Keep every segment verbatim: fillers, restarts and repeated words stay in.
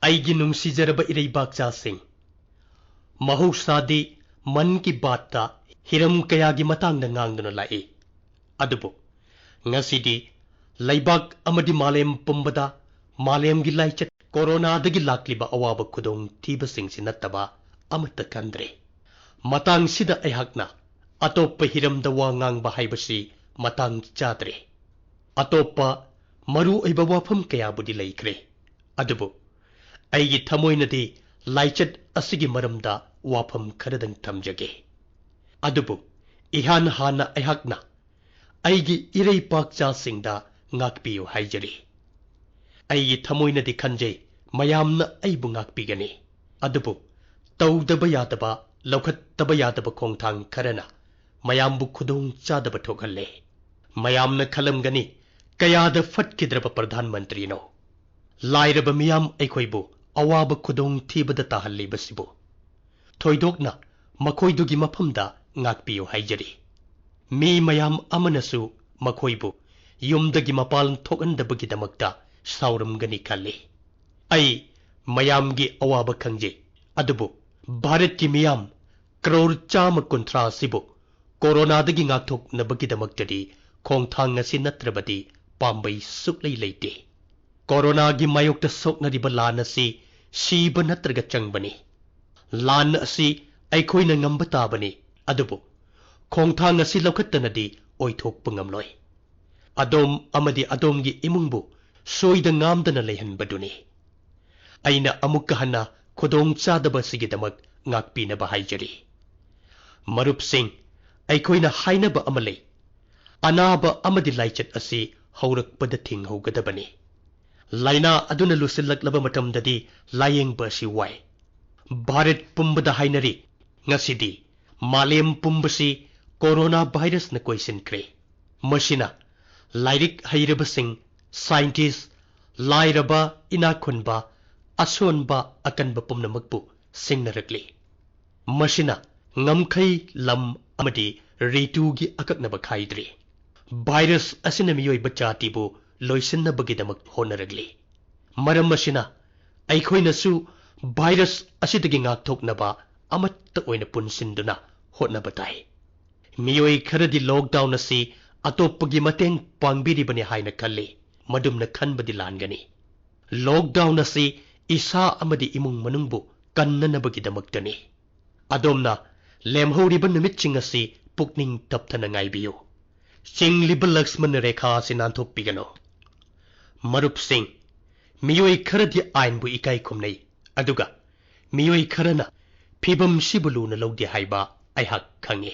ꯑꯩꯒꯤ ꯅꯨꯡꯁꯤꯖꯔꯕ ꯏꯔꯩꯕꯥꯛꯆꯥꯁꯤꯡ, ꯃꯍꯧꯁꯥꯗꯤ ꯃꯟ ꯀꯤ ꯕꯥꯠꯇ ꯍꯤꯔꯝ ꯀꯌꯥꯒꯤ ꯃꯇꯥꯡꯗ ꯉꯥꯡꯗꯨꯅ ꯂꯥꯛꯏ꯫ ꯑꯗꯨꯕꯨ ꯉꯁꯤꯗꯤ ꯂꯩꯕꯥꯛ ꯑꯃꯗꯤ ꯃꯥꯂꯦꯝ ꯄꯨꯝꯕꯗ ꯃꯥꯂꯦꯝꯒꯤ ꯂꯥꯏꯆꯠ ꯀꯣꯔꯣꯅꯥꯗꯒꯤ ꯂꯥꯛꯂꯤꯕ ꯑꯋꯥꯕ ꯈꯨꯗꯣꯡꯊꯤꯕꯁꯤꯡꯁꯤ ꯅꯠꯇꯕ ꯑꯃꯠꯇ ꯈꯟꯗ꯭ꯔꯦ꯫ ꯃꯇꯥꯡꯁꯤꯗ ꯑꯩꯍꯥꯛꯅ ꯑꯇꯣꯞꯄ ꯍꯤꯔꯝꯗ ꯋꯥ ꯉꯥꯡꯕ ꯍꯥꯏꯕꯁꯤ ꯃꯇꯥꯡ ꯆꯥꯗ꯭ꯔꯦ꯫ ꯑꯇꯣꯞꯄ ꯃꯔꯨ ꯑꯣꯏꯕ ꯋꯥꯐꯝ ꯀꯌꯥꯕꯨꯗꯤ ꯂꯩꯈ꯭ꯔꯦ, ꯑꯗꯨꯕꯨ ꯑꯩꯒꯤ ꯊꯃꯣꯏꯅꯗꯤ ꯂꯥꯏꯆꯠ ꯑꯁꯤꯒꯤ ꯃꯔꯝꯗ ꯋꯥꯐꯝ ꯈꯔꯗꯪ ꯊꯝꯖꯒꯦ꯫ ꯑꯗꯨꯕꯨ ꯏꯍꯥꯟ ꯍꯥꯟꯅ ꯑꯩꯍꯥꯛꯅ ꯑꯩꯒꯤ ꯏꯔꯩꯄꯥꯛꯆꯥꯁꯤꯡꯗ ꯉꯥꯛꯄꯤꯌꯨ ꯍꯥꯏꯖꯔꯤ꯫ ꯑꯩꯒꯤ ꯊꯃꯣꯏꯅꯗꯤ ꯈꯟꯖꯩ ꯃꯌꯥꯝꯅ ꯑꯩꯕꯨ ꯉꯥꯛꯄꯤꯒꯅꯤ, ꯑꯗꯨꯕꯨ ꯇꯧꯗꯕ ꯌꯥꯗꯕ, ꯂꯧꯈꯠꯇꯕ ꯌꯥꯗꯕ ꯈꯣꯡꯊꯥꯡ ꯈꯔꯅ ꯃꯌꯥꯝꯕꯨ ꯈꯨꯗꯣꯡ ꯆꯥꯗꯕ ꯊꯣꯛꯍꯜꯂꯦ꯫ ꯃꯌꯥꯝꯅ ꯈꯜꯂꯝꯒꯅꯤ, "ꯀꯌꯥꯗ ꯐꯠꯈꯤꯗ꯭ꯔꯕ ꯄ꯭ꯔꯙꯥꯟ ꯃꯟꯇ꯭ꯔꯤꯅꯣ!" ꯂꯥꯏꯔꯕ ꯃꯤꯌꯥꯝ ꯑꯩꯈꯣꯏꯕꯨ ꯑꯋꯥꯕ ꯈꯨꯗꯣꯡ ꯊꯤꯕꯗ ꯇꯥꯍꯜꯂꯤꯕꯁꯤꯕꯨ꯫ ꯊꯣꯏꯗꯣꯛꯅ ꯃꯈꯣꯏꯗꯨꯒꯤ ꯃꯐꯝꯗ ꯉꯥꯛꯄꯤꯌꯨ ꯍꯥꯏꯖꯔꯤ꯫ ꯃꯤ ꯃꯌꯥꯝ ꯑꯃꯅꯁꯨ ꯃꯈꯣꯏꯕꯨ ꯌꯨꯝꯗꯒꯤ ꯃꯄꯥꯟ ꯊꯣꯛꯍꯟꯗꯕꯒꯤꯗꯃꯛꯇ ꯁꯥꯎꯔꯝꯒꯅꯤ ꯈꯜꯂꯤ꯫ ꯑꯩ ꯃꯌꯥꯝꯒꯤ ꯑꯋꯥꯕ ꯈꯪꯖꯩ, ꯑꯗꯨꯕꯨ ꯚꯥꯔꯠꯀꯤ ꯃꯤꯌꯥꯝ ꯀ꯭ꯔꯣꯔ ꯆꯥꯝꯃ ꯀꯨꯟꯊ꯭ꯔꯥ ꯑꯁꯤꯕꯨ ꯀꯣꯔꯣꯅꯥꯗꯒꯤ ꯉꯥꯛꯊꯣꯛꯅꯕꯒꯤꯗꯃꯛꯇꯗꯤ ꯈꯣꯡꯊꯥꯡ ꯑꯁꯤ ꯅꯠꯇ꯭ꯔꯕꯗꯤ ꯄꯥꯝꯕꯩ ꯁꯨꯛꯂꯩ ꯂꯩꯇꯦ꯫ ꯀꯣꯔꯣꯅꯥꯒꯤ ꯃꯥꯌꯣꯛꯇ ꯁꯣꯛꯅꯔꯤꯕ ꯂꯥꯟ ꯑꯁꯤ ꯁꯤꯕ ꯅꯠꯇ꯭ꯔꯒ ꯆꯪꯕꯅꯤ꯫ ꯂꯥꯟ ꯑꯁꯤ ꯑꯩꯈꯣꯏꯅ ꯉꯝꯕ ꯇꯥꯕꯅꯤ, ꯑꯗꯨꯕꯨ ꯈꯣꯡꯊꯥꯡ ꯑꯁꯤ ꯂꯧꯈꯠꯇꯅꯗꯤ ꯑꯣꯏꯊꯣꯛꯄ ꯉꯝꯂꯣꯏ꯫ ꯑꯗꯣꯝ ꯑꯃꯗꯤ ꯑꯗꯣꯝꯒꯤ ꯏꯃꯨꯡꯕꯨ ꯁꯣꯏꯗ ꯉꯥꯝꯗꯅ ꯂꯩꯍꯟꯕꯗꯨꯅꯤ꯫ ꯑꯩꯅ ꯑꯃꯨꯛꯀ ꯍꯟꯅ ꯈꯨꯗꯣꯡ ꯆꯥꯗꯕ ꯑꯁꯤꯒꯤꯗꯃꯛ ꯉꯥꯛꯄꯤꯅꯕ ꯍꯥꯏꯖꯔꯤ꯫ ꯃꯔꯨꯞꯁꯤꯡ, ꯑꯩꯈꯣꯏꯅ ꯍꯥꯏꯅꯕ ꯑꯃ ꯂꯩ, "ꯑꯅꯥꯕ ꯑꯃꯗꯤ ꯂꯥꯏꯆꯠ ꯑꯁꯤ ꯍꯧꯔꯛꯄꯗ ꯊꯤꯡꯍꯧꯒꯗꯕꯅꯤ"꯫ ꯂꯥꯏꯅꯥ ꯑꯗꯨꯅ ꯂꯨꯁꯤꯜꯂꯛꯂꯕ ꯃꯇꯝꯗꯗꯤ ꯂꯥꯌꯦꯡꯕ ꯑꯁꯤ ꯋꯥꯏ꯫ ꯚꯥꯔꯠ ꯄꯨꯝꯕꯗ ꯍꯥꯏꯅꯔꯤ, ꯉꯁꯤꯗꯤ ꯃꯥꯂꯦꯝ ꯄꯨꯝꯕꯁꯤ ꯀꯣꯔꯣꯅꯥ ꯚꯥꯏꯔꯁꯅ ꯀꯣꯏꯁꯤꯟꯈ꯭ꯔꯦ꯫ ꯃꯁꯤꯅ ꯂꯥꯏꯔꯤꯛ ꯍꯩꯔꯕꯁꯤꯡ, ꯁꯥꯏꯟꯇꯤꯁ, ꯂꯥꯏꯔꯕ, ꯏꯅꯥꯛ ꯈꯨꯟꯕ, ꯑꯁꯣꯟꯕ, ꯑꯀꯟꯕ ꯄꯨꯝꯅꯃꯛꯄꯨ ꯁꯤꯡꯅꯔꯛꯂꯤ꯫ ꯃꯁꯤꯅ ꯉꯝꯈꯩ, ꯂꯝ ꯑꯃꯗꯤ ꯔꯤꯇꯨꯒꯤ ꯑꯀꯛꯅꯕ ꯈꯥꯏꯗ꯭ꯔꯤ꯫ ꯚꯥꯏꯔꯁ ꯑꯁꯤꯅ ꯃꯤꯑꯣꯏꯕ ꯖꯥꯇꯤꯕꯨ ꯂꯣꯏꯁꯤꯟꯅꯕꯒꯤꯗꯃꯛ ꯍꯣꯠꯅꯔꯛꯂꯤ꯫ ꯃꯔꯝ ꯑꯁꯤꯅ ꯑꯩꯈꯣꯏꯅꯁꯨ ꯚꯥꯏꯔꯁ ꯑꯁꯤꯗꯒꯤ ꯉꯥꯛꯊꯣꯛꯅꯕ ꯑꯃꯠꯇ ꯑꯣꯏꯅ ꯄꯨꯟꯁꯤꯟꯗꯨꯅ ꯍꯣꯠꯅꯕ ꯇꯥꯏ꯫ ꯃꯤꯑꯣꯏ ꯈꯔꯗꯤ ꯂꯣꯛꯗꯥꯎꯟ ꯑꯁꯤ ꯑꯇꯣꯞꯄꯒꯤ ꯃꯇꯦꯡ ꯄꯥꯡꯕꯤꯔꯤꯕꯅꯤ ꯍꯥꯏꯅ ꯈꯜꯂꯤ꯫ ꯃꯗꯨꯝꯅ ꯈꯟꯕꯗꯤ ꯂꯥꯟꯒꯅꯤ꯫ ꯂꯣꯛꯗꯥꯎꯟ ꯑꯁꯤ ꯏꯁꯥ ꯑꯃꯗꯤ ꯏꯃꯨꯡ ꯃꯅꯨꯡꯕꯨ ꯀꯟꯅꯅꯕꯒꯤꯗꯃꯛꯇꯅꯤ꯫ ꯑꯗꯣꯝꯅ ꯂꯦꯝꯍꯧꯔꯤꯕ ꯅꯨꯃꯤꯠꯁꯤꯡ ꯑꯁꯤ ꯄꯨꯛꯅꯤꯡ ꯇꯞꯊꯅ ꯉꯥꯏꯕꯤꯌꯨ꯫ ꯆꯤꯡꯂꯤꯕ ꯂꯛꯁꯃꯟ ꯔꯦꯈꯥ ꯑꯁꯤ ꯅꯥꯟꯊꯣꯛꯄꯤꯒꯅꯨ꯫ ꯃꯔꯨꯞꯁꯤꯡ, ꯃꯤꯑꯣꯏ ꯈꯔꯗꯤ ꯑꯥꯏꯟꯕꯨ ꯏꯀꯥꯏ ꯈꯨꯝꯅꯩ, ꯑꯗꯨꯒ ꯃꯤꯑꯣꯏ ꯈꯔꯅ ꯐꯤꯚꯝꯁꯤꯕꯨ ꯂꯨꯅ ꯂꯧꯗꯦ ꯍꯥꯏꯕ ꯑꯩꯍꯥꯛ ꯈꯪꯏ꯫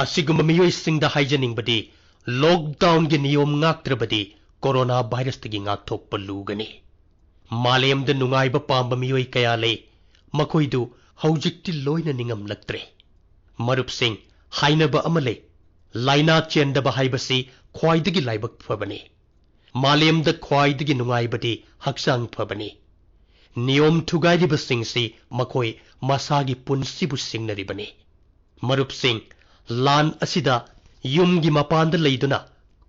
ꯑꯁꯤꯒꯨꯝꯕ ꯃꯤꯑꯣꯏꯁꯤꯡꯗ ꯍꯥꯏꯖꯅꯤꯡꯕꯗꯤ, ꯂꯣꯛꯗꯥꯎꯟꯒꯤ ꯅꯤꯌꯣꯝ ꯉꯥꯛꯇ꯭ꯔꯕꯗꯤ ꯀꯣꯔꯣꯅꯥ ꯚꯥꯏꯔꯁꯇꯒꯤ ꯉꯥꯛꯊꯣꯛꯄ ꯂꯨꯒꯅꯤ꯫ ꯃꯥꯂꯦꯝꯗ ꯅꯨꯡꯉꯥꯏꯕ ꯄꯥꯝꯕ ꯃꯤꯑꯣꯏ ꯀꯌꯥ ꯂꯩ, ꯃꯈꯣꯏꯗꯨ ꯍꯧꯖꯤꯛꯇꯤ ꯂꯣꯏꯅ ꯅꯤꯡꯉꯝꯂꯛꯇ꯭ꯔꯦ꯫ ꯃꯔꯨꯞꯁꯤꯡ, ꯍꯥꯏꯅꯕ ꯑꯃ ꯂꯩ, "ꯂꯥꯏꯅꯥ ꯆꯦꯟꯗꯕ ꯍꯥꯏꯕꯁꯤ ꯈ꯭ꯋꯥꯏꯗꯒꯤ ꯂꯥꯏꯕꯛ ꯐꯕꯅꯤ꯫ ꯃꯥꯂꯦꯝꯗ ꯈ꯭ꯋꯥꯏꯗꯒꯤ ꯅꯨꯡꯉꯥꯏꯕꯗꯤ ꯍꯛꯆꯥꯡ ꯐꯕꯅꯤ"꯫ ꯅꯤꯌꯣꯝ ꯊꯨꯒꯥꯏꯔꯤꯕꯁꯤꯡꯁꯤ ꯃꯈꯣꯏ ꯃꯁꯥꯒꯤ ꯄꯨꯟꯁꯤꯕꯨ ꯁꯤꯡꯅꯔꯤꯕꯅꯤ꯫ ꯃꯔꯨꯞꯁꯤꯡ, ꯂꯥꯟ ꯑꯁꯤꯗ ꯌꯨꯝꯒꯤ ꯃꯄꯥꯟꯗ ꯂꯩꯗꯨꯅ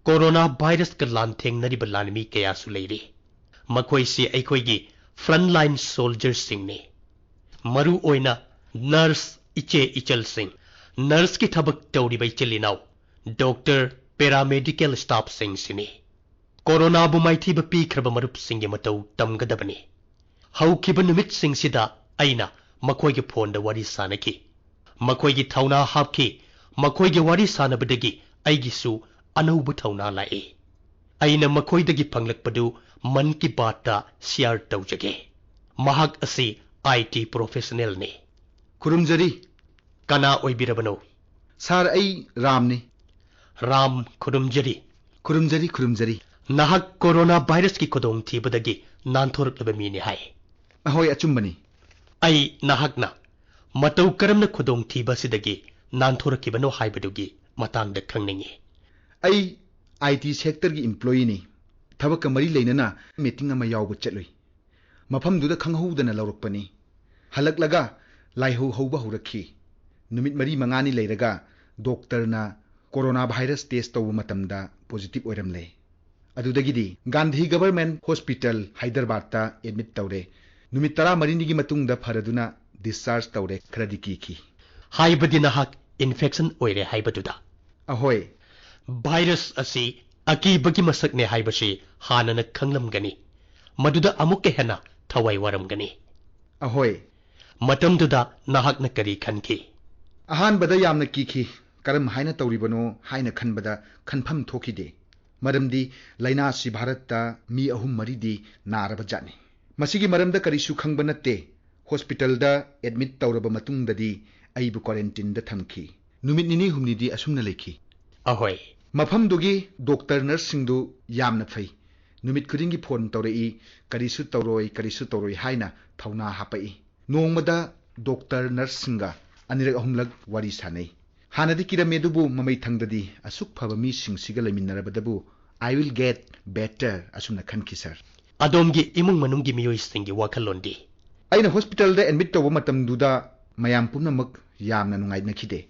ꯀꯣꯔꯣꯅꯥ ꯚꯥꯏꯔꯁꯀ ꯂꯥꯟꯊꯦꯡꯅꯔꯤꯕ ꯂꯥꯟꯃꯤ ꯀꯌꯥꯁꯨ ꯂꯩꯔꯤ꯫ ꯃꯈꯣꯏꯁꯤ ꯑꯩꯈꯣꯏꯒꯤ frontline soldierꯁꯤꯡꯅꯤ꯫ ꯃꯔꯨ ꯑꯣꯏꯅ ꯅꯔꯁ ꯏꯆꯦ ꯏꯆꯜꯁꯤꯡ, ꯅꯔꯁꯀꯤ ꯊꯕꯛ ꯇꯧꯔꯤꯕ ꯏꯆꯤꯜ ꯏꯅꯥꯎ, ꯗꯣꯛꯇꯔ, ꯄꯦꯔꯥꯃꯦꯗꯤꯀꯦꯜ ꯁ꯭ꯇꯥꯐꯁꯤꯡꯁꯤꯅꯤ꯫ ꯀꯣꯔꯣꯅꯥꯕꯨ ꯃꯥꯏꯊꯤꯕ ꯄꯤꯈ꯭ꯔꯕ ꯃꯔꯨꯞꯁꯤꯡꯒꯤ ꯃꯇꯧ ꯇꯝꯒꯗꯕꯅꯤ꯫ ꯍꯧꯈꯤꯕ ꯅꯨꯃꯤꯠꯁꯤꯡꯁꯤꯗ ꯑꯩꯅ ꯃꯈꯣꯏꯒꯤ ꯐꯣꯟꯗ ꯋꯥꯔꯤ ꯁꯥꯅꯈꯤ꯫ ꯃꯈꯣꯏꯒꯤ ꯊꯧꯅꯥ ꯍꯥꯞꯈꯤ꯫ ꯃꯈꯣꯏꯒꯤ ꯋꯥꯔꯤ ꯁꯥꯅꯕꯗꯒꯤ ꯑꯩꯒꯤꯁꯨ ꯑꯅꯧꯕ ꯊꯧꯅꯥ ꯂꯥꯛꯏ꯫ ꯑꯩꯅ ꯃꯈꯣꯏꯗꯒꯤ ꯐꯪꯂꯛꯄꯗꯨ ꯃꯟ ꯀꯤ ꯕꯥꯠꯇ ꯁꯤꯌꯥꯔ ꯇꯧꯖꯒꯦ꯫ ꯃꯍꯥꯛ ꯑꯁꯤ IT professionalꯅꯤ꯫ ꯈꯨꯔꯨꯝꯖꯔꯤ꯫ ꯀꯅꯥ ꯑꯣꯏꯕꯤꯔꯕꯅꯣ? ꯁꯥꯔ, ꯑꯩ ꯔꯥꯝꯅꯤ꯫ ꯔꯥꯝ, ꯈꯨꯔꯨꯝꯖꯔꯤ꯫ ꯈꯨꯔꯨꯝꯖꯔꯤ, ꯈꯨꯔꯨꯝꯖꯔꯤ꯫ ꯅꯍꯥꯛ ꯀꯣꯔꯣꯅꯥ ꯚꯥꯏꯔꯁꯀꯤ ꯈꯨꯗꯣꯡꯊꯤꯕꯗꯒꯤ ꯅꯥꯟꯊꯣꯔꯛꯂꯕ ꯃꯤꯅꯤ ꯍꯥꯏ꯫ ꯑꯍꯣꯏ, ꯑꯆꯨꯝꯕꯅꯤ꯫ ꯑꯩ ꯅꯍꯥꯛꯅ ꯃꯇꯧ ꯀꯔꯝꯅ ꯈꯨꯗꯣꯡꯊꯤꯕ ꯑꯁꯤꯗꯒꯤ ꯅꯥꯟꯊꯣꯔꯛꯈꯤꯕꯅꯣ ꯍꯥꯏꯕꯗꯨꯒꯤ ꯃꯇꯥꯡꯗ ꯈꯪꯅꯤꯡꯏ꯫ ꯑꯩ IT sectorꯒꯤ employeeꯅꯤ꯫ ꯊꯕꯛꯀ ꯃꯔꯤ ꯂꯩꯅꯅ meeting ꯑꯃ ꯌꯥꯎꯕ ꯆꯠꯂꯨꯏ꯫ ꯃꯐꯝꯗꯨꯗ ꯈꯪꯍꯧꯗꯅ ꯂꯧꯔꯛꯄꯅꯤ꯫ ꯍꯜꯂꯛꯂꯒ ꯂꯥꯏꯍꯧ ꯍꯧꯕ ꯍꯧꯔꯛꯈꯤ꯫ ꯅꯨꯃꯤꯠ ꯃꯔꯤ ꯃꯉꯥꯅꯤ ꯂꯩꯔꯒ ꯗꯣꯛꯇꯔꯅ ꯀꯣꯔꯣꯅꯥ ꯚꯥꯏꯔꯁ ꯇꯦꯁ ꯇꯧꯕ ꯃꯇꯝꯗ ꯄꯣꯖꯤꯇꯤꯚ ꯑꯣꯏꯔꯝꯂꯦ꯫ ꯑꯗꯨꯗꯒꯤꯗꯤ ꯒꯥꯟꯙꯤ ꯒꯚꯔꯟꯃꯦꯟꯠ ꯍꯣꯁꯄꯤꯇꯥꯜ ꯍꯥꯏꯗ꯭ꯔꯕꯥꯗꯇ ꯑꯦꯗꯃꯤꯠ ꯇꯧꯔꯦ꯫ ꯅꯨꯃꯤꯠ ꯇꯔꯥꯃꯔꯤꯅꯤꯒꯤ ꯃꯇꯨꯡꯗ ꯐꯔꯗꯨꯅ ꯗꯤꯁꯆꯥꯔꯖ ꯇꯧꯔꯦ꯫ ꯈꯔꯗꯤ ꯀꯤꯈꯤ꯫ ꯍꯥꯏꯕꯗꯤ ꯅꯍꯥꯛ ꯏꯟꯐꯦꯛꯁꯟ ꯑꯣꯏꯔꯦ ꯍꯥꯏꯕꯗꯨꯗ? ꯑꯍꯣꯏ꯫ ꯚꯥꯏꯔꯁ ꯑꯁꯤ ꯑꯀꯤꯕꯒꯤ ꯃꯁꯛꯅꯦ ꯍꯥꯏꯕꯁꯤ ꯍꯥꯟꯅꯅ ꯈꯪꯂꯝꯒꯅꯤ꯫ ꯃꯗꯨꯗ ꯑꯃꯨꯛꯀ ꯍꯦꯟꯅ ꯊꯋꯥꯏ ꯋꯥꯔꯝꯒꯅꯤ꯫ ꯑꯍꯣꯏ꯫ ꯃꯇꯝꯗꯨꯗ ꯅꯍꯥꯛꯅ ꯀꯔꯤ ꯈꯟꯈꯤ? ꯑꯍꯥꯟꯕꯗ ꯌꯥꯝꯅ ꯀꯤꯈꯤ꯫ ꯀꯔꯝ ꯍꯥꯏꯅ ꯇꯧꯔꯤꯕꯅꯣ ꯍꯥꯏꯅ ꯈꯟꯕꯗ ꯈꯟꯐꯝ ꯊꯣꯛꯈꯤꯗꯦ꯫ ꯃꯔꯝꯗꯤ ꯂꯥꯏꯅꯥꯁꯤ ꯚꯥꯔꯠꯇ ꯃꯤ ꯑꯍꯨꯝ ꯃꯔꯤꯗꯤ ꯅꯥꯔꯕ ꯖꯥꯠꯅꯤ꯫ ꯃꯁꯤꯒꯤ ꯃꯔꯝꯗ ꯀꯔꯤꯁꯨ ꯈꯪꯕ ꯅꯠꯇꯦ꯫ ꯍꯣꯁꯄꯤꯇꯥꯜꯗ ꯑꯦꯗꯃꯤꯠ ꯇꯧꯔꯕ ꯃꯇꯨꯡꯗꯗꯤ ꯑꯩꯕꯨ ꯀ꯭ꯋꯥꯔꯦꯟꯇꯤꯟꯗ ꯊꯝꯈꯤ꯫ ꯅꯨꯃꯤꯠ ꯅꯤꯅꯤ ꯍꯨꯝꯅꯤꯗꯤ ꯑꯁꯨꯝꯅ ꯂꯩꯈꯤ꯫ ꯑꯍꯣꯏ꯫ ꯃꯐꯝꯗꯨꯒꯤ ꯗꯣꯛꯇꯔ ꯅꯔꯁꯁꯤꯡꯗꯨ ꯌꯥꯝꯅ ꯐꯩ꯫ ꯅꯨꯃꯤꯠ ꯈꯨꯗꯤꯡꯒꯤ ꯐꯣꯟ ꯇꯧꯔꯛꯏ, "ꯀꯔꯤꯁꯨ ꯇꯧꯔꯣꯏ, ꯀꯔꯤꯁꯨ ꯇꯧꯔꯣꯏ" ꯍꯥꯏꯅ ꯊꯧꯅꯥ ꯍꯥꯞꯄꯛꯏ꯫ ꯅꯣꯡꯃꯗ ꯗꯣꯛꯇꯔ ꯅꯔꯁꯁꯤꯡꯒ ꯑꯅꯤꯔꯛ ꯑꯍꯨꯝꯂꯛ ꯋꯥꯔꯤ ꯁꯥꯟꯅꯩ꯫ ꯍꯥꯟꯅꯗꯤ ꯀꯤꯔꯝꯃꯤ, ꯑꯗꯨꯕꯨ ꯃꯃꯩ ꯊꯪꯗꯗꯤ ꯑꯁꯨꯛ ꯐꯕ ꯃꯤꯁꯤꯡꯁꯤꯒ ꯂꯩꯃꯤꯟꯅꯔꯕꯗꯕꯨ "I will get better" ꯑꯁꯨꯝꯅ ꯈꯟꯈꯤ, ꯁꯥꯔ꯫ ꯑꯗꯣꯝꯒꯤ ꯏꯃꯨꯡ ꯃꯅꯨꯡꯒꯤ ꯃꯤꯑꯣꯏꯁꯤꯡꯒꯤ ꯋꯥꯈꯜꯂꯣꯟꯗꯤ? ꯑꯩꯅ ꯍꯣꯁꯄꯤꯇꯥꯜꯗ ꯑꯦꯗꯃꯤꯠ ꯇꯧꯕ ꯃꯇꯝꯗꯨꯗ ꯃꯌꯥꯝ ꯄꯨꯝꯅꯃꯛ ꯌꯥꯝꯅ ꯅꯨꯡꯉꯥꯏꯅꯈꯤꯗꯦ꯫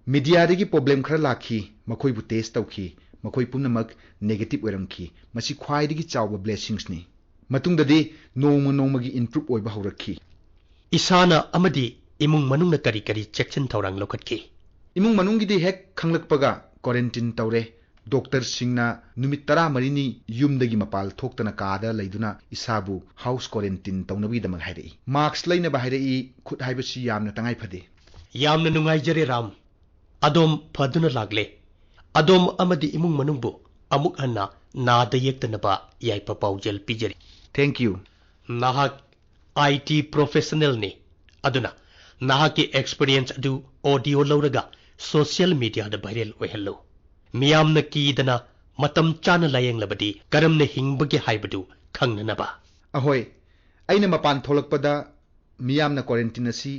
ꯃꯤꯗꯤꯌꯥꯗꯒꯤ ꯄ꯭ꯔꯣꯕ꯭ꯂꯦꯝ ꯈꯔ ꯂꯥꯛꯈꯤ, ꯃꯈꯣꯏꯕꯨ ꯇꯦꯁ ꯇꯧꯈꯤ, ꯃꯈꯣꯏ ꯄꯨꯝꯅꯃꯛ ꯅꯦꯒꯦꯇꯤꯚ ꯑꯣꯏꯔꯝꯈꯤ꯫ ꯃꯁꯤ ꯈ꯭ꯋꯥꯏꯗꯒꯤ ꯆꯥꯎꯕ ꯕ꯭ꯂꯦꯁꯤꯡꯁꯅꯤ꯫ ꯃꯇꯨꯡꯗꯗꯤ ꯅꯣꯡꯃ ꯅꯣꯡꯃꯒꯤ ꯏꯝꯄ꯭ꯔꯨꯚ ꯑꯣꯏꯕ ꯍꯧꯔꯛꯈꯤ꯫ ꯏꯁꯥꯅ ꯑꯃꯗꯤ ꯏꯃꯨꯡ ꯃꯅꯨꯡꯅ ꯀꯔꯤ ꯀꯔꯤ ꯆꯦꯛꯁꯤꯟ ꯊꯧꯔꯥꯡ ꯂꯧꯈꯠꯈꯤ? ꯏꯃꯨꯡ ꯃꯅꯨꯡꯒꯤꯗꯤ ꯍꯦꯛ ꯈꯪꯂꯛꯄꯒ ꯀ꯭ꯋꯥꯔꯦꯟꯇꯤꯟ ꯇꯧꯔꯦ꯫ ꯗꯣꯛꯇꯔꯁꯤꯡꯅ ꯅꯨꯃꯤꯠ ꯇꯔꯥꯃꯔꯤꯅꯤ ꯌꯨꯝꯗꯒꯤ ꯃꯄꯥꯜ ꯊꯣꯛꯇꯅ ꯀꯥꯗ ꯂꯩꯗꯨꯅ ꯏꯁꯥꯕꯨ ꯍꯥꯎꯁ ꯀ꯭ꯋꯥꯔꯦꯟꯇꯤꯟ ꯇꯧꯅꯕꯒꯤꯗꯃꯛ ꯍꯥꯏꯔꯛꯏ꯫ ꯃꯥꯛꯁ ꯂꯩꯅꯕ ꯍꯥꯏꯔꯛꯏ꯫ ꯈꯨꯠ ꯍꯥꯏꯕꯁꯤ ꯌꯥꯝꯅ ꯇꯉꯥꯏ ꯐꯗꯦ꯫ ꯌꯥꯝꯅ ꯅꯨꯡꯉꯥꯏꯖꯔꯦ, ꯔꯥꯝ꯫ ꯑꯗꯣꯝ ꯐꯗꯨꯅ ꯂꯥꯛꯂꯦ꯫ ꯑꯗꯣꯝ ꯑꯃꯗꯤ ꯏꯃꯨꯡ ꯃꯅꯨꯡꯕꯨ ꯑꯃꯨꯛ ꯍꯟꯅ ꯅꯥꯗ ꯌꯦꯛꯇꯅꯕ ꯌꯥꯏꯐ ꯄꯥꯎꯖꯦꯜ ꯄꯤꯖꯔꯤ꯫ Thank you꯫ ꯅꯍꯥꯛ ꯑꯥꯏ ꯇꯤ ꯄ꯭ꯔꯣꯐꯦꯁꯅꯦꯜꯅꯤ, ꯑꯗꯨꯅ ꯅꯍꯥꯛꯀꯤ ꯑꯦꯛꯁꯄꯤꯔꯤꯌꯦꯟꯁ ꯑꯗꯨ ꯑꯣꯗꯤꯑꯣ ꯂꯧꯔꯒ ꯁꯣꯁꯤꯌꯦꯜ ꯃꯤꯗꯤꯌꯥꯗ ꯚꯥꯏꯔꯦꯜ ꯑꯣꯏꯍꯜꯂꯨ꯫ ꯃꯤꯌꯥꯝꯅ ꯀꯤꯗꯅ ꯃꯇꯝ ꯆꯥꯅ ꯂꯥꯌꯦꯡꯂꯕꯗꯤ ꯀꯔꯝꯅ ꯍꯤꯡꯕꯒꯦ ꯍꯥꯏꯕꯗꯨ ꯈꯪꯅꯅꯕ꯫ ꯑꯍꯣꯏ, ꯑꯩꯅ ꯃꯄꯥꯟ ꯊꯣꯛꯂꯛꯄꯗ ꯃꯤꯌꯥꯝꯅ ꯀ꯭ꯋꯥꯔꯦꯟꯇꯤꯟ ꯑꯁꯤ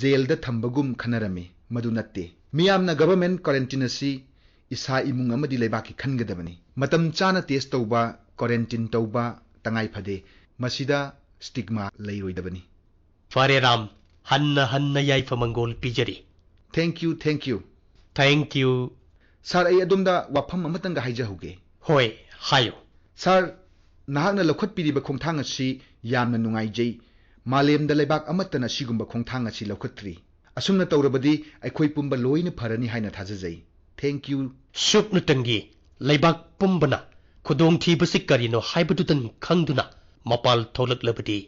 ꯖꯦꯜꯗ ꯊꯝꯕꯒꯨꯝ ꯈꯟꯅꯔꯝꯃꯤ꯫ ꯃꯗꯨ ꯅꯠꯇꯦ꯫ ꯃꯤꯌꯥꯝꯅ ꯒꯚꯔꯟꯃꯦꯟꯠ ꯀ꯭ꯋꯥꯔꯦꯟꯇꯤꯟ ꯑꯁꯤ ꯏꯁꯥ, ꯏꯃꯨꯡ ꯑꯃꯗꯤ ꯂꯩꯕꯥꯛꯀꯤ ꯈꯟꯒꯗꯕꯅꯤ꯫ ꯃꯇꯝ ꯆꯥꯅ ꯇꯦꯁ ꯇꯧꯕ, ꯀ꯭ꯋꯥꯔꯦꯟꯇꯤꯟ ꯇꯧꯕ ꯇꯉꯥꯏ ꯐꯗꯦ꯫ ꯃꯁꯤꯗ ꯁ꯭ꯇꯤꯒꯃꯥ ꯂꯩꯔꯣꯏꯗꯕꯅꯤ꯫ ꯐꯔꯦ ꯔꯥꯝ, ꯍꯟꯅ ꯍꯟꯅ ꯌꯥꯏꯐ ꯃꯪꯒꯣꯜ ꯄꯤꯖꯔꯤ꯫ Thank you, thank you꯫ Thank you꯫ ꯁꯥꯔ, ꯑꯩ ꯑꯗꯣꯝꯗ ꯋꯥꯐꯝ ꯑꯃꯇꯪꯒ ꯍꯥꯏꯖꯍꯧꯒꯦ꯫ ꯍꯣꯏ, ꯍꯥꯏꯌꯨ꯫ ꯁꯥꯔ, ꯅꯍꯥꯛꯅ ꯂꯧꯈꯠꯄꯤꯔꯤꯕ ꯈꯣꯡꯊꯥꯡ ꯑꯁꯤ ꯌꯥꯝꯅ ꯅꯨꯡꯉꯥꯏꯖꯩ꯫ ꯃꯥꯂꯦꯝꯗ ꯂꯩꯕꯥꯛ ꯑꯃꯠꯇꯅ ꯁꯤꯒꯨꯝꯕ ꯈꯣꯡꯊꯥꯡ ꯑꯁꯤ ꯂꯧꯈꯠꯇ꯭ꯔꯤ꯫ ꯑꯁꯨꯝꯅ ꯇꯧꯔꯕꯗꯤ ꯑꯩꯈꯣꯏ ꯄꯨꯝꯕ ꯂꯣꯏꯅ ꯐꯔꯅꯤ ꯍꯥꯏꯅ ꯊꯥꯖꯖꯩ꯫ Thank you꯫ ꯁꯨꯞꯅꯇꯪꯒꯤ ꯂꯩꯕꯥꯛ ꯄꯨꯝꯕꯅ ꯈꯨꯗꯣꯡꯊꯤꯕꯁꯤ ꯀꯔꯤꯅꯣ ꯍꯥꯏꯕꯗꯨꯗꯪ ꯈꯪꯗꯨꯅ ꯃꯄꯥꯜ ꯊꯣꯛꯂꯛꯂꯕꯗꯤ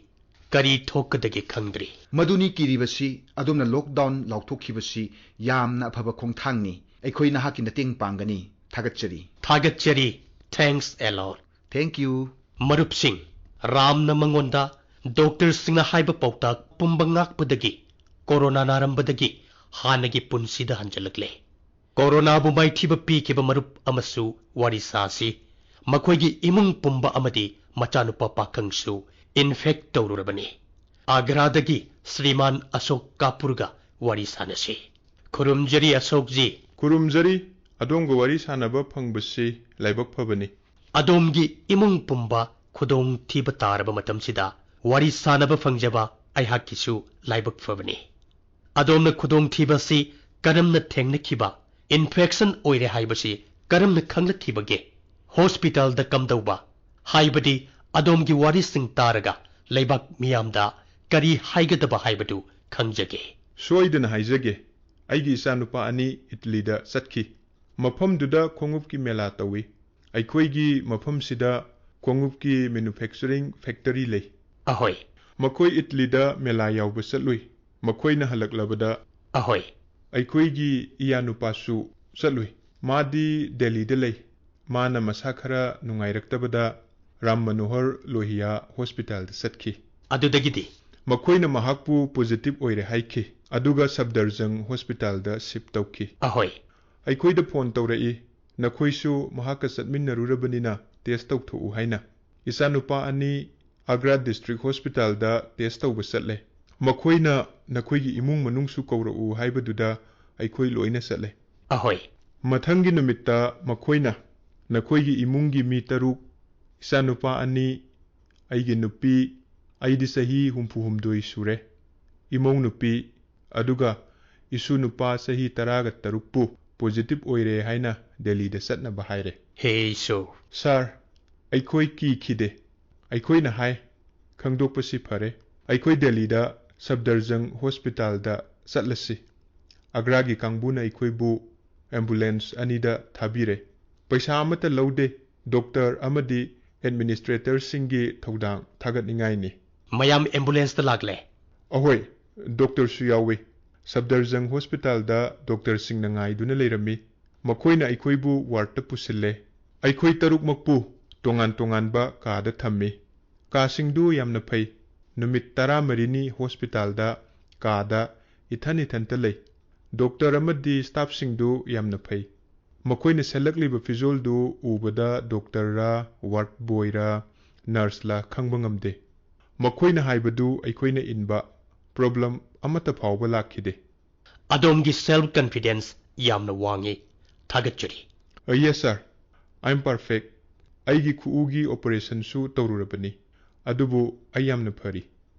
ꯀꯔꯤ ꯊꯣꯛꯀꯗꯒꯦ ꯈꯪꯗ꯭ꯔꯤ꯫ ꯃꯗꯨꯅꯤ ꯀꯤꯔꯤꯕꯁꯤ꯫ ꯑꯗꯣꯝꯅ ꯂꯣꯛꯗꯥꯎꯟ ꯂꯥꯎꯊꯣꯛꯈꯤꯕꯁꯤ ꯌꯥꯝꯅ ꯑꯐꯕ ꯈꯣꯡꯊꯥꯡꯅꯤ꯫ ꯑꯩꯈꯣꯏ ꯅꯍꯥꯛꯀꯤ ꯃꯇꯦꯡ ꯄꯥꯡꯒꯅꯤ꯫ ꯊꯥꯒꯠꯆꯔꯤ꯫ ꯊꯥꯒꯠꯆꯔꯤ꯫ Thanks a lot꯫ Thank you꯫ ꯃꯔꯨꯞꯁꯤꯡ, ꯔꯥꯝꯅ ꯃꯉꯣꯟꯗ ꯗꯣꯛꯇꯔꯁꯤꯡꯅ ꯍꯥꯏꯕ ꯄꯥꯎꯇꯥꯛ ꯄꯨꯝꯕ ꯉꯥꯛꯄꯗꯒꯤ ꯀꯣꯔꯣꯅꯥ ꯅꯥꯔꯝꯕꯗꯒꯤ ꯍꯥꯟꯅꯒꯤ ꯄꯨꯟꯁꯤꯗ ꯍꯟꯖꯤꯜꯂꯛꯂꯦ꯫ ꯀꯣꯔꯣꯅꯥꯕꯨ ꯃꯥꯏꯊꯤꯕ ꯄꯤꯈꯤꯕ ꯃꯔꯨꯞ ꯑꯃꯁꯨ ꯋꯥꯔꯤ ꯁꯥꯁꯤ꯫ ꯃꯈꯣꯏꯒꯤ ꯏꯃꯨꯡ ꯄꯨꯝꯕ ꯑꯃꯗꯤ ꯃꯆꯥꯅꯨꯄꯥ ꯄꯥꯈꯪꯁꯨ ꯏꯟꯐꯦꯛ ꯇꯧꯔꯨꯔꯕꯅꯤ꯫ ꯑꯒ꯭ꯔꯥꯗꯒꯤ ꯁ꯭ꯔꯤꯃꯥꯟ ꯑꯁꯣꯛ ꯀꯥꯄꯨꯔꯒ ꯋꯥꯔꯤ ꯁꯥꯅꯁꯤ꯫ ꯈꯨꯔꯨꯝꯖꯔꯤ ꯑꯁꯣꯛꯖꯤ꯫ ꯈꯨꯔꯨꯝꯖꯔꯤ꯫ ꯑꯗꯣꯝꯒ ꯋꯥꯔꯤ ꯁꯥꯅꯕ ꯐꯪꯕꯁꯤ ꯂꯥꯏꯕꯛ ꯐꯕꯅꯤ꯫ ꯑꯗꯣꯝꯒꯤ ꯏꯃꯨꯡ ꯄꯨꯝꯕ ꯈꯨꯗꯣꯡ ꯊꯤꯕ ꯇꯥꯔꯕ ꯃꯇꯝꯁꯤꯗ ꯋꯥꯔꯤ ꯁꯥꯅꯕ ꯐꯪꯖꯕ ꯑꯩꯍꯥꯛꯀꯤꯁꯨ ꯂꯥꯏꯕꯛ ꯐꯕꯅꯤ꯫ ꯑꯗꯣꯝꯅ ꯈꯨꯗꯣꯡ ꯊꯤꯕ ꯑꯁꯤ ꯀꯔꯝꯅ ꯊꯦꯡꯅꯈꯤꯕ, ꯏꯟꯐꯦꯛꯁꯟ ꯑꯣꯏꯔꯦ ꯍꯥꯏꯕꯁꯤ ꯀꯔꯝꯅ ꯈꯪꯂꯛꯈꯤꯕꯒꯦ? ꯍꯣꯁꯄꯤꯇꯥꯜꯗ ꯀꯝꯗꯧꯕ? ꯍꯥꯏꯕꯗꯤ ꯑꯗꯣꯝꯒꯤ ꯋꯥꯔꯤꯁꯤꯡ ꯇꯥꯔꯒ ꯂꯩꯕꯥꯛ ꯃꯤꯌꯥꯝꯗ ꯀꯔꯤ ꯍꯥꯏꯒꯗꯕ ꯍꯥꯏꯕꯗꯨ ꯈꯪꯖꯒꯦ꯫ ꯁꯣꯏꯗꯅ ꯍꯥꯏꯖꯒꯦ꯫ ꯑꯩꯒꯤ ꯏꯆꯥꯅꯨꯄꯥ ꯑꯅꯤ ꯏꯇꯂꯤꯗ ꯆꯠꯈꯤ꯫ ꯃꯐꯝꯗꯨꯗ ꯈꯣꯡꯎꯞꯀꯤ ꯃꯦꯂꯥ ꯇꯧꯏ꯫ ꯑꯩꯈꯣꯏꯒꯤ ꯃꯐꯝꯁꯤꯗ ꯈꯣꯡꯎꯞꯀꯤ ꯃꯦꯅꯨꯐꯦꯛꯆꯔꯤꯡ ꯐꯦꯛꯇꯔꯤ ꯂꯩ꯫ ꯑꯍꯣꯏ꯫ ꯃꯈꯣꯏ ꯏꯇꯂꯤꯗ ꯃꯦꯂꯥ ꯌꯥꯎꯕ ꯆꯠꯂꯨꯏ꯫ ꯃꯈꯣꯏꯅ ꯍꯜꯂꯛꯂꯕꯗ ꯑꯍꯣꯏ꯫ ꯑꯩꯈꯣꯏꯒꯤ ꯏꯌꯥꯅꯨꯄꯥꯁꯨ ꯆꯠꯂꯨꯏ꯫ ꯃꯥꯗꯤ ꯗꯦꯜꯂꯤꯗ ꯂꯩ꯫ ꯃꯥꯅ ꯃꯁꯥ ꯈꯔ ꯅꯨꯡꯉꯥꯏꯔꯛꯇꯕꯗ ꯔꯥꯝ ꯃꯅꯣꯍꯔ ꯂꯣꯍꯤꯌꯥ ꯍꯣꯁꯄꯤꯇꯥꯜꯗ ꯆꯠꯈꯤ꯫ ꯑꯗꯨꯗꯒꯤꯗꯤ? ꯃꯈꯣꯏꯅ ꯃꯍꯥꯛꯄꯨ ꯄꯣꯖꯤꯇꯤꯚ ꯑꯣꯏꯔꯦ ꯍꯥꯏꯈꯤ, ꯑꯗꯨꯒ ꯁꯐꯗꯔꯖꯪ ꯍꯣꯁꯄꯤꯇꯥꯜꯗ ꯁꯤꯐ ꯇꯧꯈꯤ꯫ ꯑꯍꯣꯏ꯫ ꯑꯩꯈꯣꯏꯗ ꯐꯣꯟ ꯇꯧꯔꯛꯏ, "ꯅꯈꯣꯏꯁꯨ ꯃꯍꯥꯛꯀ ꯆꯠꯃꯤꯟꯅꯔꯨꯔꯕꯅꯤꯅ ꯇꯦꯁ ꯇꯧꯊꯣꯛꯎ" ꯍꯥꯏꯅ꯫ ꯏꯆꯥꯅꯨꯄꯥ ꯑꯅꯤ ꯑꯒ꯭ꯔꯥ ꯗꯤꯁꯇ꯭ꯔꯤꯛ ꯍꯣꯁꯄꯤꯇꯥꯜꯗ ꯇꯦꯁ ꯇꯧꯕ ꯆꯠꯂꯦ꯫ ꯃꯈꯣꯏꯅ ꯅꯈꯣꯏꯒꯤ ꯏꯃꯨꯡ ꯃꯅꯨꯡꯁꯨ ꯀꯧꯔꯛꯎ ꯍꯥꯏꯕꯗꯨꯗ ꯑꯩꯈꯣꯏ ꯂꯣꯏꯅ ꯆꯠꯂꯦ꯫ ꯑꯍꯣꯏ꯫ ꯃꯊꯪꯒꯤ ꯅꯨꯃꯤꯠꯇ ꯃꯈꯣꯏꯅ ꯅꯈꯣꯏꯒꯤ ꯏꯃꯨꯡꯒꯤ ꯃꯤ ꯇꯔꯨꯛ, ꯏꯆꯥꯅꯨꯄꯥ ꯑꯅꯤ, ꯑꯩꯒꯤ ꯅꯨꯄꯤ, ꯑꯩꯗꯤ ꯆꯍꯤ ꯍꯨꯝꯐꯨ ꯍꯨꯝꯗꯣꯏ ꯁꯨꯔꯦ, ꯏꯃꯧ ꯅꯨꯄꯤ, ꯑꯗꯨꯒ ꯏꯁꯨ ꯅꯨꯄꯥ ꯆꯍꯤ ꯇꯔꯥꯒ ꯇꯔꯨꯛꯄꯨ ꯄꯣꯖꯤꯇꯤꯚ ꯑꯣꯏꯔꯦ ꯍꯥꯏꯅ ꯗꯦꯜꯂꯤꯗ ꯆꯠꯅꯕ ꯍꯥꯏꯔꯦ꯫ ꯍꯦ ꯏꯁꯣꯔ! ꯁꯥꯔ, ꯑꯩꯈꯣꯏ ꯀꯤꯈꯤꯗꯦ꯫ ꯑꯩꯈꯣꯏꯅ ꯍꯥꯏ, "ꯈꯪꯗꯣꯛꯄꯁꯤ ꯐꯔꯦ꯫ ꯑꯩꯈꯣꯏ ꯗꯦꯜꯂꯤꯗ ꯁꯐꯗꯔꯖꯪ ꯍꯣꯁꯄꯤꯇꯥꯜꯗ ꯆꯠꯂꯁꯤ꯫ ꯑꯒ꯭ꯔꯥꯒꯤ ꯀꯥꯡꯕꯨꯅ ꯑꯩꯈꯣꯏꯕꯨ ꯑꯦꯝꯕꯨꯂꯦꯟꯁ ꯑꯅꯤꯗ ꯊꯥꯕꯤꯔꯦ꯫ ꯄꯩꯁꯥ ꯑꯃꯠꯇ ꯂꯧꯗꯦ꯫ ꯗꯣꯛꯇꯔ ꯑꯃꯗꯤ ꯑꯦꯗꯃꯤꯅꯤꯁꯇ꯭ꯔꯦꯇꯔꯁꯤꯡꯒꯤ ꯊꯧꯗꯥꯡ ꯊꯥꯒꯠꯅꯤꯡꯉꯥꯏꯅꯤ"꯫ ꯃꯌꯥꯝ ꯑꯦꯝꯕꯨꯂꯦꯟꯁꯇ ꯂꯥꯛꯂꯦ? ꯑꯍꯣꯏ, ꯗꯣꯛꯇꯔꯁꯨ ꯌꯥꯎꯏ꯫ ꯁꯐꯗꯔꯖꯪ ꯍꯣꯁꯄꯤꯇꯥꯜꯗ ꯗꯣꯛꯇꯔꯁꯤꯡꯅ ꯉꯥꯏꯗꯨꯅ ꯂꯩꯔꯝꯃꯤ꯫ ꯃꯈꯣꯏꯅ ꯑꯩꯈꯣꯏꯕꯨ ꯋꯥꯔꯗꯇ ꯄꯨꯁꯤꯜꯂꯦ꯫ ꯑꯩꯈꯣꯏ ꯇꯔꯨꯛꯃꯛꯄꯨ ꯇꯣꯉꯥꯟ ꯇꯣꯉꯥꯟꯕ ꯀꯥꯗ ꯊꯝꯃꯤ꯫ ꯀꯥꯁꯤꯡꯗꯨ ꯌꯥꯝꯅ ꯐꯩ꯫ ꯅꯨꯃꯤꯠ ꯇꯔꯥꯃꯔꯤꯅꯤ ꯍꯣꯁꯄꯤꯇꯥꯜꯗ ꯀꯥꯗ ꯏꯊꯟ ꯏꯊꯟꯇ ꯂꯩ꯫ ꯗꯣꯛꯇꯔ ꯑꯃꯗꯤ ꯁ꯭ꯇꯥꯐꯁꯤꯡꯗꯨ ꯌꯥꯝꯅ ꯐꯩ꯫ ꯃꯈꯣꯏꯅ ꯁꯦꯠꯂꯛꯂꯤꯕ ꯐꯤꯖꯣꯜꯗꯨ ꯎꯕꯗ ꯗꯣꯛꯇꯔꯔꯥ, ꯋꯥꯔꯗ ꯕꯣꯏꯔꯥ, ꯅꯔꯁꯂꯥ ꯈꯪꯕ ꯉꯝꯗꯦ꯫ ꯃꯈꯣꯏꯅ ꯍꯥꯏꯕꯗꯨ ꯑꯩꯈꯣꯏꯅ ꯏꯟꯕ꯫ ꯄ꯭ꯔꯣꯕ꯭ꯂꯦꯝ ꯑꯃꯠꯇ ꯐꯥꯎꯕ ꯂꯥꯛꯈꯤꯗꯦ꯫ ꯑꯗꯣꯝꯒꯤ ꯁꯦꯜꯐ ꯀꯟꯐꯤꯗꯦꯟꯁ ꯌꯥꯝꯅ ꯋꯥꯡꯉꯤ꯫ ꯊꯥꯒꯠꯆꯔꯤ꯫ "ꯑ, ꯌꯦꯁ ꯁꯥꯔ, ꯑꯥꯏ ꯑꯦꯝ ꯄꯔꯐꯦꯛ꯫ ꯑꯩꯒꯤ ꯈꯨꯎꯒꯤ ꯑꯣꯄꯔꯦꯁꯟꯁꯨ ꯇꯧꯔꯨꯔꯕꯅꯤ, ꯑꯗꯨꯕꯨ ꯑꯩ ꯌꯥꯝꯅ ꯐꯔꯤ"꯫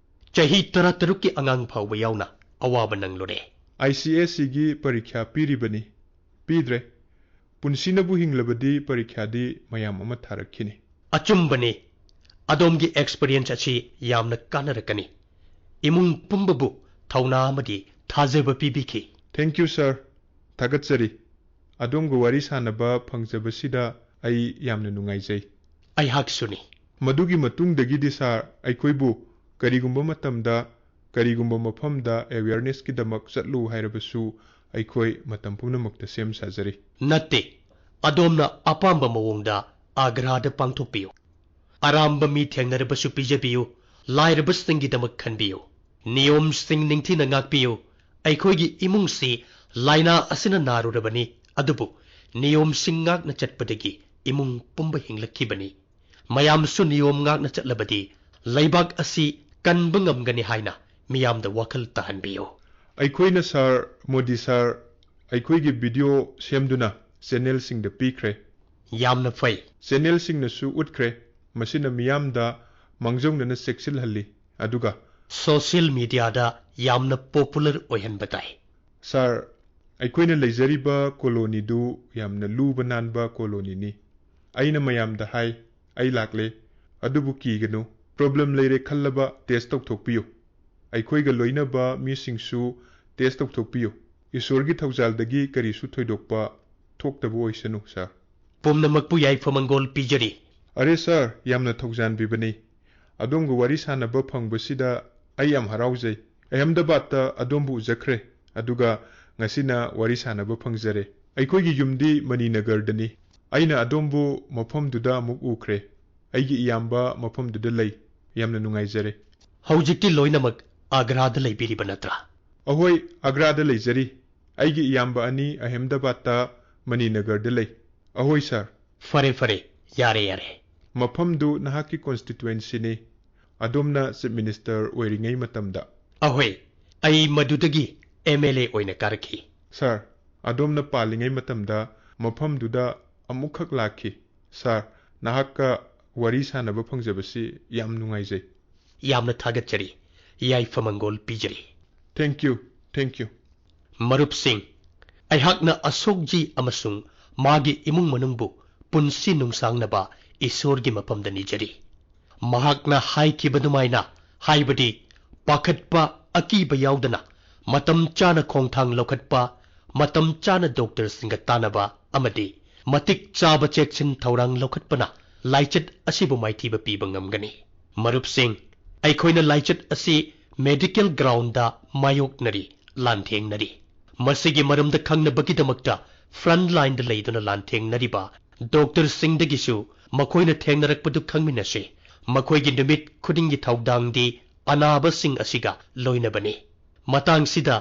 ꯆꯍꯤ ꯇꯔꯥꯇꯔꯨꯛꯀꯤ ꯑꯉꯥꯡ ꯐꯥꯎꯕ ꯌꯥꯎꯅ ꯑꯋꯥꯕ ꯅꯪꯂꯨꯔꯦ꯫ ꯑꯥꯏ ꯁꯤ ꯑꯦꯁ ꯁꯤꯒꯤ ꯄꯔꯤꯈ꯭ꯌꯥ ꯄꯤꯔꯤꯕꯅꯤ꯫ ꯄꯤꯗ꯭ꯔꯦ꯫ ꯄꯨꯟꯁꯤꯅꯕꯨ ꯍꯤꯡꯂꯕꯗꯤ ꯄꯔꯤꯈ꯭ꯌꯥꯗꯤ ꯃꯌꯥꯝ ꯑꯃ ꯊꯥꯔꯛꯈꯤꯅꯤ꯫ ꯑꯆꯨꯝꯕꯅꯤ꯫ ꯑꯗꯣꯝꯒꯤ ꯑꯦꯛꯁꯄꯤꯔꯤꯌꯦꯟꯁ ꯑꯁꯤ ꯌꯥꯝꯅ ꯀꯥꯟꯅꯔꯛꯀꯅꯤ꯫ ꯏꯃꯨꯡ ꯄꯨꯝꯕꯕꯨ ꯊꯧꯅꯥ ꯑꯃꯗꯤ ꯊꯥꯖꯕ ꯄꯤꯕꯤꯈꯤ꯫ ꯊꯦꯡꯀ꯭ꯌꯨ ꯁꯥꯔ꯫ ꯊꯥꯒꯠꯆꯔꯤ꯫ ꯑꯗꯣꯝꯒ ꯋꯥꯔꯤ ꯁꯥꯟꯅꯕ ꯐꯪꯖꯕꯁꯤꯗ ꯑꯩ ꯌꯥꯝꯅ ꯅꯨꯡꯉꯥꯏꯖꯩ꯫ ꯑꯩꯍꯥꯛꯁꯨꯅꯤ꯫ ꯃꯗꯨꯒꯤ ꯃꯇꯨꯡꯗꯒꯤꯗꯤ ꯁꯥꯔ, ꯑꯩꯈꯣꯏꯕꯨ ꯀꯔꯤꯒꯨꯝꯕ ꯃꯇꯝꯗ, ꯀꯔꯤꯒꯨꯝꯕ ꯃꯐꯝꯗ ꯑꯦꯋꯦꯌꯔꯅꯦꯁꯀꯤꯗꯃꯛ ꯆꯠꯂꯨ ꯍꯥꯏꯔꯕꯁꯨ ꯑꯩꯈꯣꯏ ꯃꯇꯝ ꯄꯨꯝꯅꯃꯛꯇ ꯁꯦꯝ ꯁꯥꯖꯔꯤ꯫ ꯅꯠꯇꯦ, ꯑꯗꯣꯝꯅ ꯑꯄꯥꯝꯕ ꯃꯑꯣꯡꯗ ꯑꯒ꯭ꯔꯥꯗ ꯄꯥꯡꯊꯣꯛꯄꯤꯌꯨ꯫ ꯑꯔꯥꯝꯕ ꯃꯤ ꯊꯦꯡꯅꯔꯕꯁꯨ ꯄꯤꯖꯕꯤꯌꯨ, ꯂꯥꯏꯔꯕꯁꯤꯡꯒꯤꯗꯃꯛ ꯈꯟꯕꯤꯌꯨ꯫ ꯅꯤꯌꯣꯝꯁꯤꯡ ꯅꯤꯡꯊꯤꯅ ꯉꯥꯛꯄꯤꯌꯨ꯫ ꯑꯩꯈꯣꯏꯒꯤ ꯏꯃꯨꯡꯁꯤ ꯂꯥꯏꯅꯥ ꯑꯁꯤꯅ ꯅꯥꯔꯨꯔꯕꯅꯤ, ꯑꯗꯨꯕꯨ ꯅꯤꯌꯣꯝꯁꯤꯡ ꯉꯥꯛꯅ ꯆꯠꯄꯗꯒꯤ ꯏꯃꯨꯡ ꯄꯨꯝꯕ ꯍꯤꯡꯂꯛꯈꯤꯕꯅꯤ꯫ ꯃꯌꯥꯝꯁꯨ ꯅꯤꯌꯣꯝ ꯉꯥꯛꯅ ꯆꯠꯂꯕꯗꯤ ꯂꯩꯕꯥꯛ ꯑꯁꯤ ꯀꯟꯕ ꯉꯝꯒꯅꯤ ꯍꯥꯏꯅ ꯃꯤꯌꯥꯝꯗ ꯋꯥꯈꯜ ꯇꯥꯍꯟꯕꯤꯌꯨ꯫ ꯑꯩꯈꯣꯏꯅ ꯁꯥꯔ, ꯃꯣꯗꯤ ꯁꯥꯔ, ꯑꯩꯈꯣꯏꯒꯤ ꯚꯤꯗꯤꯑꯣ ꯁꯦꯝꯗꯨꯅ ꯆꯦꯅꯦꯜꯁꯤꯡꯗ ꯄꯤꯈ꯭ꯔꯦ꯫ ꯌꯥꯝꯅ ꯐꯩ꯫ ꯆꯦꯅꯦꯜꯁꯤꯡꯅꯁꯨ ꯎꯠꯈ꯭ꯔꯦ꯫ ꯃꯁꯤꯅ ꯃꯤꯌꯥꯝꯗ ꯃꯥꯡꯖꯧꯅꯅ ꯆꯦꯛꯁꯤꯜꯍꯜꯂꯤ꯫ ꯑꯗꯨꯒ ꯁꯣꯁꯤꯌꯦꯜ ꯃꯤꯗꯤꯌꯥꯗ ꯌꯥꯝꯅ ꯄꯣꯄꯨꯂꯔ ꯑꯣꯏꯍꯟꯕ ꯇꯥꯏ꯫ ꯁꯥꯔ, ꯑꯩꯈꯣꯏꯅ ꯂꯩꯖꯔꯤꯕ ꯀꯣꯂꯣꯅꯤꯗꯨ ꯌꯥꯝꯅ ꯂꯨꯕ ꯅꯥꯟꯕ ꯀꯣꯂꯣꯅꯤꯅꯤ꯫ ꯑꯩꯅ ꯃꯌꯥꯝꯗ ꯍꯥꯏ, "ꯑꯩ ꯂꯥꯛꯂꯦ, ꯑꯗꯨꯕꯨ ꯀꯤꯒꯅꯨ꯫ ꯄ꯭ꯔꯣꯕ꯭ꯂꯦꯝ ꯂꯩꯔꯦ ꯈꯜꯂꯕ ꯇꯦꯁ ꯇꯧꯊꯣꯛꯄꯤꯌꯨ꯫ ꯑꯩꯈꯣꯏꯒ ꯂꯣꯏꯅꯕ ꯃꯤꯁꯤꯡꯁꯨ ꯇꯦꯁ ꯇꯧꯊꯣꯛꯄꯤꯌꯨ꯫ ꯏꯁꯣꯔꯒꯤ ꯊꯧꯖꯥꯜꯗꯒꯤ ꯀꯔꯤꯁꯨ ꯊꯣꯏꯗꯣꯛꯄ ꯊꯣꯛꯇꯕ ꯑꯣꯏꯁꯅꯨ, ꯁꯥꯔ"꯫ ꯄꯨꯝꯅꯃꯛꯄꯨ ꯌꯥꯏꯐ ꯃꯪꯒꯣꯜ ꯄꯤꯖꯔꯤ꯫ ꯑꯔꯦ ꯁꯥꯔ, ꯌꯥꯝꯅ ꯊꯧꯖꯥꯟꯕꯤꯕꯅꯤ꯫ ꯑꯗꯣꯝꯒ ꯋꯥꯔꯤ ꯁꯥꯟꯅꯕ ꯐꯪꯕꯁꯤꯗ ꯑꯩ ꯌꯥꯝ ꯍꯔꯥꯎꯖꯩ꯫ ꯑꯍꯃꯗꯕꯥꯗꯇ ꯑꯗꯣꯝꯕꯨ ꯎꯖꯈ꯭ꯔꯦ, ꯑꯗꯨꯒ ꯉꯁꯤꯅ ꯋꯥꯔꯤ ꯁꯥꯟꯅꯕ ꯐꯪꯖꯔꯦ꯫ ꯑꯩꯈꯣꯏꯒꯤ ꯌꯨꯝꯗꯤ ꯃꯅꯤꯅꯒꯔꯗꯅꯤ꯫ ꯑꯩꯅ ꯑꯗꯣꯝꯕꯨ ꯃꯐꯝꯗꯨꯗ ꯑꯃꯨꯛ ꯎꯈ꯭ꯔꯦ꯫ ꯑꯩꯒꯤ ꯏꯌꯥꯝꯕ ꯃꯐꯝꯗꯨꯗ ꯂꯩ꯫ ꯌꯥꯝꯅ ꯅꯨꯡꯉꯥꯏꯖꯔꯦ꯫ ꯍꯧꯖꯤꯛꯇꯤ ꯂꯣꯏꯅꯃꯛ ꯑꯒ꯭ꯔꯥꯗ ꯂꯩꯕꯤꯔꯤꯕ ꯅꯠꯇ꯭ꯔꯥ? ꯑꯍꯣꯏ, ꯑꯒ꯭ꯔꯥꯗ ꯂꯩꯖꯔꯤ꯫ ꯑꯩꯒꯤ ꯏꯌꯥꯝꯕ ꯑꯅꯤ ꯑꯍꯃꯗꯕꯥꯗꯇ ꯃꯅꯤꯅꯒꯔꯗ ꯂꯩ꯫ ꯑꯍꯣꯏ, ꯁꯥꯔ꯫ ꯐꯔꯦ, ꯐꯔꯦ꯫ ꯌꯥꯔꯦ, ꯌꯥꯔꯦ꯫ ꯃꯐꯝꯗꯨ ꯅꯍꯥꯛꯀꯤ ꯀꯣꯟꯁꯇꯤꯇ꯭ꯋꯦꯟꯁꯤꯅꯤ꯫ ꯑꯗꯣꯝꯅ ꯆꯤꯐ ꯃꯤꯅꯤꯁꯇꯔ ꯑꯣꯏꯔꯤꯉꯩ ꯃꯇꯝꯗ꯫ ꯑꯍꯣꯏ, ꯑꯩ ꯃꯗꯨꯗꯒꯤ ꯑꯦꯝ ꯑꯦꯜ ꯑꯦ ꯑꯣꯏꯅ ꯀꯥꯔꯛꯈꯤ꯫ ꯁꯥꯔ, ꯑꯗꯣꯝꯅ ꯄꯥꯜꯂꯤꯉꯩ ꯃꯇꯝꯗ ꯃꯐꯝꯗꯨꯗ ꯑꯃꯨꯛꯈꯛ ꯂꯥꯛꯈꯤ꯫ ꯁꯥꯔ, ꯅꯍꯥꯛꯀ ꯋꯥꯔꯤ ꯁꯥꯟꯅꯕ ꯐꯪꯖꯕꯁꯤ ꯌꯥꯝ ꯅꯨꯡꯉꯥꯏꯖꯩ꯫ ꯌꯥꯝꯅ ꯊꯥꯒꯠꯆꯔꯤ꯫ ꯌꯥꯏꯐ ꯃꯪꯒꯣꯜ ꯄꯤꯖꯔꯤ꯫ Thank you, thank you꯫ ꯃꯔꯨꯞꯁꯤꯡ, ꯑꯩꯍꯥꯛꯅ ꯑꯁꯣꯛꯖꯤ ꯑꯃꯁꯨꯡ ꯃꯥꯒꯤ ꯏꯃꯨꯡ ꯃꯅꯨꯡꯕꯨ ꯄꯨꯟꯁꯤ ꯅꯨꯡꯁꯥꯡꯅꯕ ꯏꯁꯣꯔꯒꯤ ꯃꯐꯝꯗ ꯅꯤꯖꯔꯤ꯫ ꯃꯍꯥꯛꯅ ꯍꯥꯏꯈꯤꯕ ꯑꯗꯨꯃꯥꯏꯅ, ꯍꯥꯏꯕꯗꯤ ꯄꯥꯈꯠꯄ, ꯑꯀꯤꯕ ꯌꯥꯎꯗꯅ ꯃꯇꯝ ꯆꯥꯅ ꯈꯣꯡꯊꯥꯡ ꯂꯧꯈꯠꯄ, ꯃꯇꯝ ꯆꯥꯅ ꯗꯣꯛꯇꯔꯁꯤꯡꯒ ꯇꯥꯟꯅꯕ ꯑꯃꯗꯤ ꯃꯇꯤꯛ ꯆꯥꯕ ꯆꯦꯛꯁꯤꯟ ꯊꯧꯔꯥꯡ ꯂꯧꯈꯠꯄꯅ ꯂꯥꯏꯆꯠ ꯑꯁꯤꯕꯨ ꯃꯥꯏꯊꯤꯕ ꯄꯤꯕ ꯉꯝꯒꯅꯤ꯫ ꯃꯔꯨꯞꯁꯤꯡ, ꯑꯩꯈꯣꯏꯅ ꯂꯥꯏꯆꯠ ꯑꯁꯤ ꯃꯦꯗꯤꯀꯦꯜ ꯒ꯭ꯔꯥꯎꯟꯗ ꯃꯥꯌꯣꯛꯅꯔꯤ, ꯂꯥꯟꯊꯦꯡꯅꯔꯤ꯫ ꯃꯁꯤꯒꯤ ꯃꯔꯝꯗ ꯈꯪꯅꯕꯒꯤꯗꯃꯛꯇ ꯐ꯭ꯔꯟꯠ ꯂꯥꯏꯟꯗ ꯂꯩꯗꯨꯅ ꯂꯥꯟꯊꯦꯡꯅꯔꯤꯕ ꯗꯣꯛꯇꯔꯁꯤꯡꯗꯒꯤꯁꯨ ꯃꯈꯣꯏꯅ ꯊꯦꯡꯅꯔꯛꯄꯗꯨ ꯈꯪꯃꯤꯟꯅꯁꯤ꯫ ꯃꯈꯣꯏꯒꯤ ꯅꯨꯃꯤꯠ ꯈꯨꯗꯤꯡꯒꯤ ꯊꯧꯗꯥꯡꯗꯤ ꯑꯅꯥꯕꯁꯤꯡ ꯑꯁꯤꯒ ꯂꯣꯏꯅꯕꯅꯤ꯫ ꯃꯇꯥꯡꯁꯤꯗ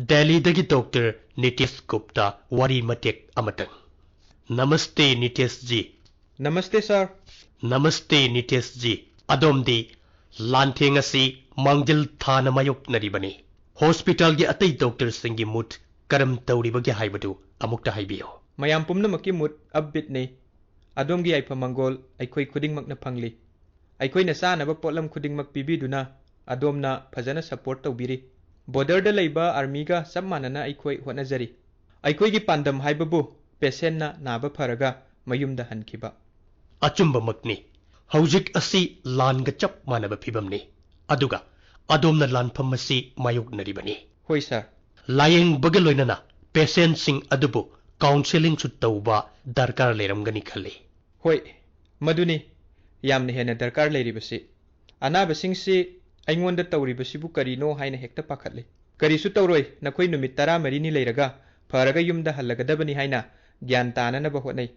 ꯗꯦꯜꯂꯤꯗꯒꯤ ꯗꯣꯛꯇꯔ ꯅꯤꯇꯦꯁ ꯒꯨꯞꯇ ꯋꯥꯔꯤ ꯃꯇꯦꯛ ꯑꯃꯇꯪ꯫ ꯅꯃꯁꯇꯦ ꯅꯤꯇꯦꯁꯖꯤ꯫ ꯅꯃꯁꯇꯦ ꯁꯥꯔ꯫ ꯅꯃꯁꯇꯦ ꯅꯤꯇꯦꯁꯖꯤ꯫ ꯑꯗꯣꯝꯗꯤ ꯂꯥꯟꯊꯦꯡ ꯑꯁꯤ ꯃꯥꯡꯖꯤꯜ ꯊꯥꯅ ꯃꯥꯌꯣꯛꯅꯔꯤꯕꯅꯤ꯫ ꯍꯣꯁꯄꯤꯇꯥꯜꯒꯤ ꯑꯇꯩ ꯗꯣꯛꯇꯔꯁꯤꯡꯒꯤ ꯃꯨꯠ ꯀꯔꯝ ꯇꯧꯔꯤꯕꯒꯦ ꯍꯥꯏꯕꯗꯨ ꯑꯃꯨꯛꯇ ꯍꯥꯏꯕꯤꯌꯨ꯫ ꯃꯌꯥꯝ ꯄꯨꯝꯅꯃꯛꯀꯤ ꯃꯨꯠ ꯑꯞꯕꯤꯠꯅꯤ꯫ ꯑꯗꯣꯝꯒꯤ ꯌꯥꯏꯐ ꯃꯪꯒꯣꯜ ꯑꯩꯈꯣꯏ ꯈꯨꯗꯤꯡꯃꯛꯅ ꯐꯪꯂꯤ꯫ ꯑꯩꯈꯣꯏꯅ ꯆꯥꯅꯕ ꯄꯣꯠꯂꯝ ꯈꯨꯗꯤꯡꯃꯛ ꯄꯤꯕꯤꯗꯨꯅ ꯑꯗꯣꯝꯅ ꯐꯖꯅ ꯁꯄꯣꯔꯠ ꯇꯧꯕꯤꯔꯤ꯫ ꯕꯣꯔꯗꯔꯗ ꯂꯩꯕ ꯑꯥꯔꯃꯤꯒ ꯆꯞ ꯃꯥꯟꯅꯅ ꯑꯩꯈꯣꯏ ꯍꯣꯠꯅꯖꯔꯤ꯫ ꯑꯩꯈꯣꯏꯒꯤ ꯄꯥꯟꯗꯝ ꯍꯥꯏꯕꯕꯨ ꯄꯦꯁꯦꯟꯅ ꯅꯥꯕ ꯐꯔꯒ ꯃꯌꯨꯝꯗ ꯍꯟꯈꯤꯕ꯫ ꯑꯆꯨꯝꯕꯃꯛꯅꯤ꯫ ꯍꯧꯖꯤꯛ ꯑꯁꯤ ꯂꯥꯟꯒ ꯆꯞ ꯃꯥꯟꯅꯕ ꯐꯤꯕꯝꯅꯤ꯫ ꯑꯗꯨꯒ ꯑꯗꯣꯝꯅ ꯂꯥꯟꯐꯝ ꯑꯁꯤ ꯃꯥꯌꯣꯛꯅꯔꯤꯕꯅꯤ꯫ ꯍꯣꯏ, ꯁꯥꯔ꯫ ꯂꯥꯌꯦꯡꯕꯒ ꯂꯣꯏꯅꯅ ꯄꯦꯁꯦꯟꯁꯤꯡ ꯑꯗꯨꯕꯨ ꯀꯥꯎꯟꯁꯦꯂꯤꯡꯁꯨ ꯇꯧꯕ ꯗꯔꯀꯥꯔ ꯂꯩꯔꯝꯒꯅꯤ ꯈꯜꯂꯤ꯫ ꯍꯣꯏ, ꯃꯗꯨꯅꯤ ꯌꯥꯝꯅ ꯍꯦꯟꯅ ꯗꯔꯀꯥꯔ ꯂꯩꯔꯤꯕꯁꯤ꯫ ꯑꯅꯥꯕꯁꯤꯡꯁꯤ ꯑꯩꯉꯣꯟꯗ ꯇꯧꯔꯤꯕꯁꯤꯕꯨ ꯀꯔꯤꯅꯣ ꯍꯥꯏꯅ ꯍꯦꯛꯇ ꯄꯥꯈꯠꯂꯤ꯫ ꯀꯔꯤꯁꯨ ꯇꯧꯔꯣꯏ, ꯅꯈꯣꯏ ꯅꯨꯃꯤꯠ ꯇꯔꯥꯃꯔꯤꯅꯤ ꯂꯩꯔꯒ ꯐꯔꯒ ꯌꯨꯝꯗ ꯍꯜꯂꯒꯗꯕꯅꯤ ꯍꯥꯏꯅ ꯒ꯭ꯌꯥꯟ ꯇꯥꯅꯅꯕ ꯍꯣꯠꯅꯩ꯫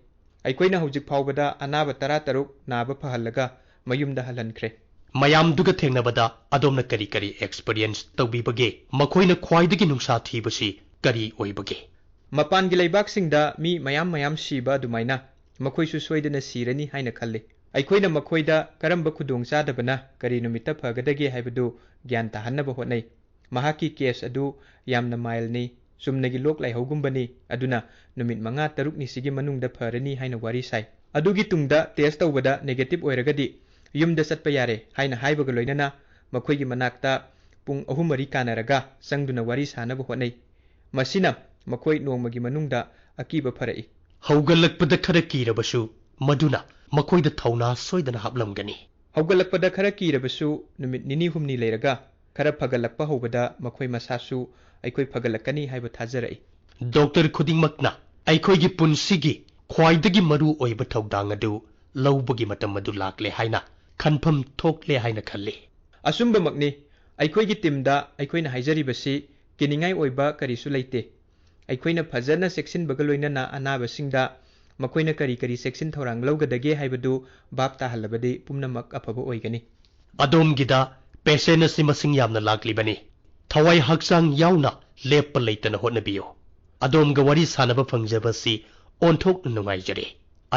ꯑꯩꯈꯣꯏꯅ ꯍꯧꯖꯤꯛ ꯐꯥꯎꯕꯗ ꯑꯅꯥꯕ ꯇꯔꯥꯇꯔꯨꯛ ꯅꯥꯕ ꯐꯍꯜꯂꯒ ꯃꯌꯨꯝꯗ ꯍꯜꯍꯟꯈ꯭ꯔꯦ꯫ ꯃꯌꯥꯝꯗꯨꯒ ꯊꯦꯡꯅꯕꯗ ꯑꯗꯣꯝꯅ ꯀꯔꯤ ꯀꯔꯤ ꯑꯦꯛꯁꯄꯤꯔꯤꯌꯦꯟꯁ ꯇꯧꯕꯤꯕꯒꯦ? ꯃꯈꯣꯏꯅ ꯈ꯭ꯋꯥꯏꯗꯒꯤ ꯅꯨꯡꯁꯥ ꯊꯤꯕꯁꯤ ꯀꯔꯤ ꯑꯣꯏꯕꯒꯦ? ꯃꯄꯥꯟꯒꯤ ꯂꯩꯕꯥꯛꯁꯤꯡꯗ ꯃꯤ ꯃꯌꯥꯝ ꯃꯌꯥꯝ ꯁꯤꯕ ꯑꯗꯨꯃꯥꯏꯅ ꯃꯈꯣꯏꯁꯨ ꯁꯣꯏꯗꯅ ꯁꯤꯔꯅꯤ ꯍꯥꯏꯅ ꯈꯜꯂꯤ꯫ ꯑꯩꯈꯣꯏꯅ ꯃꯈꯣꯏꯗ ꯀꯔꯝꯕ ꯈꯨꯗꯣꯡꯆꯥꯗꯕꯅ ꯀꯔꯤ ꯅꯨꯃꯤꯠꯇ ꯐꯒꯗꯒꯦ ꯍꯥꯏꯕꯗꯨ ꯒ꯭ꯌꯥꯟ ꯇꯥꯍꯟꯅꯕ ꯍꯣꯠꯅꯩ꯫ ꯃꯍꯥꯛꯀꯤ ꯀꯦꯁ ꯑꯗꯨ ꯌꯥꯝꯅ ꯃꯥꯏꯜꯅꯤ, ꯆꯨꯝꯅꯒꯤ ꯂꯣꯛ ꯂꯥꯏꯍꯧꯒꯨꯝꯕꯅꯤ, ꯑꯗꯨꯅ ꯅꯨꯃꯤꯠ ꯃꯉꯥ ꯇꯔꯨꯛꯅꯤꯁꯤꯒꯤ ꯃꯅꯨꯡꯗ ꯐꯔꯅꯤ ꯍꯥꯏꯅ ꯋꯥꯔꯤ ꯁꯥꯏ꯫ ꯑꯗꯨꯒꯤ ꯇꯨꯡꯗ ꯇꯦꯁ ꯇꯧꯕꯗ ꯅꯦꯒꯦꯇꯤꯚ ꯑꯣꯏꯔꯒꯗꯤ ꯌꯨꯝꯗ ꯆꯠꯄ ꯌꯥꯔꯦ ꯍꯥꯏꯅ ꯍꯥꯏꯕꯒ ꯂꯣꯏꯅꯅ ꯃꯈꯣꯏꯒꯤ ꯃꯅꯥꯛꯇ ꯄꯨꯡ ꯑꯍꯨꯝ ꯃꯔꯤ ꯀꯥꯟꯅꯔꯒ ꯆꯪꯗꯨꯅ ꯋꯥꯔꯤ ꯁꯥꯅꯕ ꯍꯣꯠꯅꯩ꯫ ꯃꯁꯤꯅ ꯃꯈꯣꯏ ꯅꯣꯡꯃꯒꯤ ꯃꯅꯨꯡꯗ ꯑꯀꯤꯕ ꯐꯔꯛꯏ꯫ ꯍꯧꯒꯠꯂꯛꯄꯗ ꯈꯔ ꯀꯤꯔꯕꯁꯨ ꯃꯗꯨꯅ ꯃꯈꯣꯏꯗ ꯊꯧꯅꯥ ꯁꯣꯏꯗꯅ ꯍꯥꯞꯂꯝꯒꯅꯤ꯫ ꯍꯧꯒꯠꯂꯛꯄꯗ ꯈꯔ ꯀꯤꯔꯕꯁꯨ ꯅꯨꯃꯤꯠ ꯅꯤꯅꯤ ꯍꯨꯝꯅꯤ ꯂꯩꯔꯒ ꯈꯔ ꯐꯒꯠꯂꯛꯄ ꯍꯧꯕꯗ ꯃꯈꯣꯏ ꯃꯁꯥꯁꯨ ꯑꯩꯈꯣꯏ ꯐꯒꯠꯂꯛꯀꯅꯤ ꯍꯥꯏꯕ ꯊꯥꯖꯔꯛꯏ꯫ ꯗꯣꯛꯇꯔ ꯈꯨꯗꯤꯡꯃꯛꯅ ꯑꯩꯈꯣꯏꯒꯤ ꯄꯨꯟꯁꯤꯒꯤ ꯈ꯭ꯋꯥꯏꯗꯒꯤ ꯃꯔꯨ ꯑꯣꯏꯕ ꯊꯧꯗꯥꯡ ꯑꯗꯨ ꯂꯧꯕꯒꯤ ꯃꯇꯝ ꯑꯗꯨ ꯂꯥꯛꯂꯦ ꯍꯥꯏꯅ ꯈꯟꯐꯝ ꯊꯣꯛꯂꯦ ꯍꯥꯏꯅ ꯈꯜꯂꯤ꯫ ꯑꯆꯨꯝꯕꯃꯛꯅꯤ꯫ ꯑꯩꯈꯣꯏꯒꯤ ꯇꯤꯝꯗ ꯑꯩꯈꯣꯏꯅ ꯍꯥꯏꯖꯔꯤꯕꯁꯤ ꯀꯤꯅꯤꯡꯉꯥꯏ ꯑꯣꯏꯕ ꯀꯔꯤꯁꯨ ꯂꯩꯇꯦ꯫ ꯑꯩꯈꯣꯏꯅ ꯐꯖꯅ ꯆꯦꯛꯁꯤꯟꯕꯒ ꯂꯣꯏꯅꯅ ꯑꯅꯥꯕꯁꯤꯡꯗ ꯃꯈꯣꯏꯅ ꯀꯔꯤ ꯀꯔꯤ ꯆꯦꯛꯁꯤꯟ ꯊꯧꯔꯥꯡ ꯂꯧꯒꯗꯒꯦ ꯍꯥꯏꯕꯗꯨ ꯚꯥꯞ ꯇꯥꯍꯜꯂꯕꯗꯤ ꯄꯨꯝꯅꯃꯛ ꯑꯐꯕ ꯑꯣꯏꯒꯅꯤ꯫ ꯑꯗꯣꯝꯒꯤꯗ ꯄꯦꯁꯦꯟ ꯑꯁꯤ ꯃꯁꯤꯡ ꯌꯥꯝꯅ ꯂꯥꯛꯂꯤꯕꯅꯤ꯫ ꯊꯋꯥꯏ ꯍꯛꯆꯥꯡ ꯌꯥꯎꯅ ꯂꯦꯞꯄ ꯂꯩꯇꯅ ꯍꯣꯠꯅꯕꯤꯌꯨ꯫ ꯑꯗꯣꯝꯒ ꯋꯥꯔꯤ ꯁꯥꯅꯕ ꯐꯪꯖꯕꯁꯤ ꯑꯣꯟꯊꯣꯛꯅ ꯅꯨꯡꯉꯥꯏꯖꯔꯦ꯫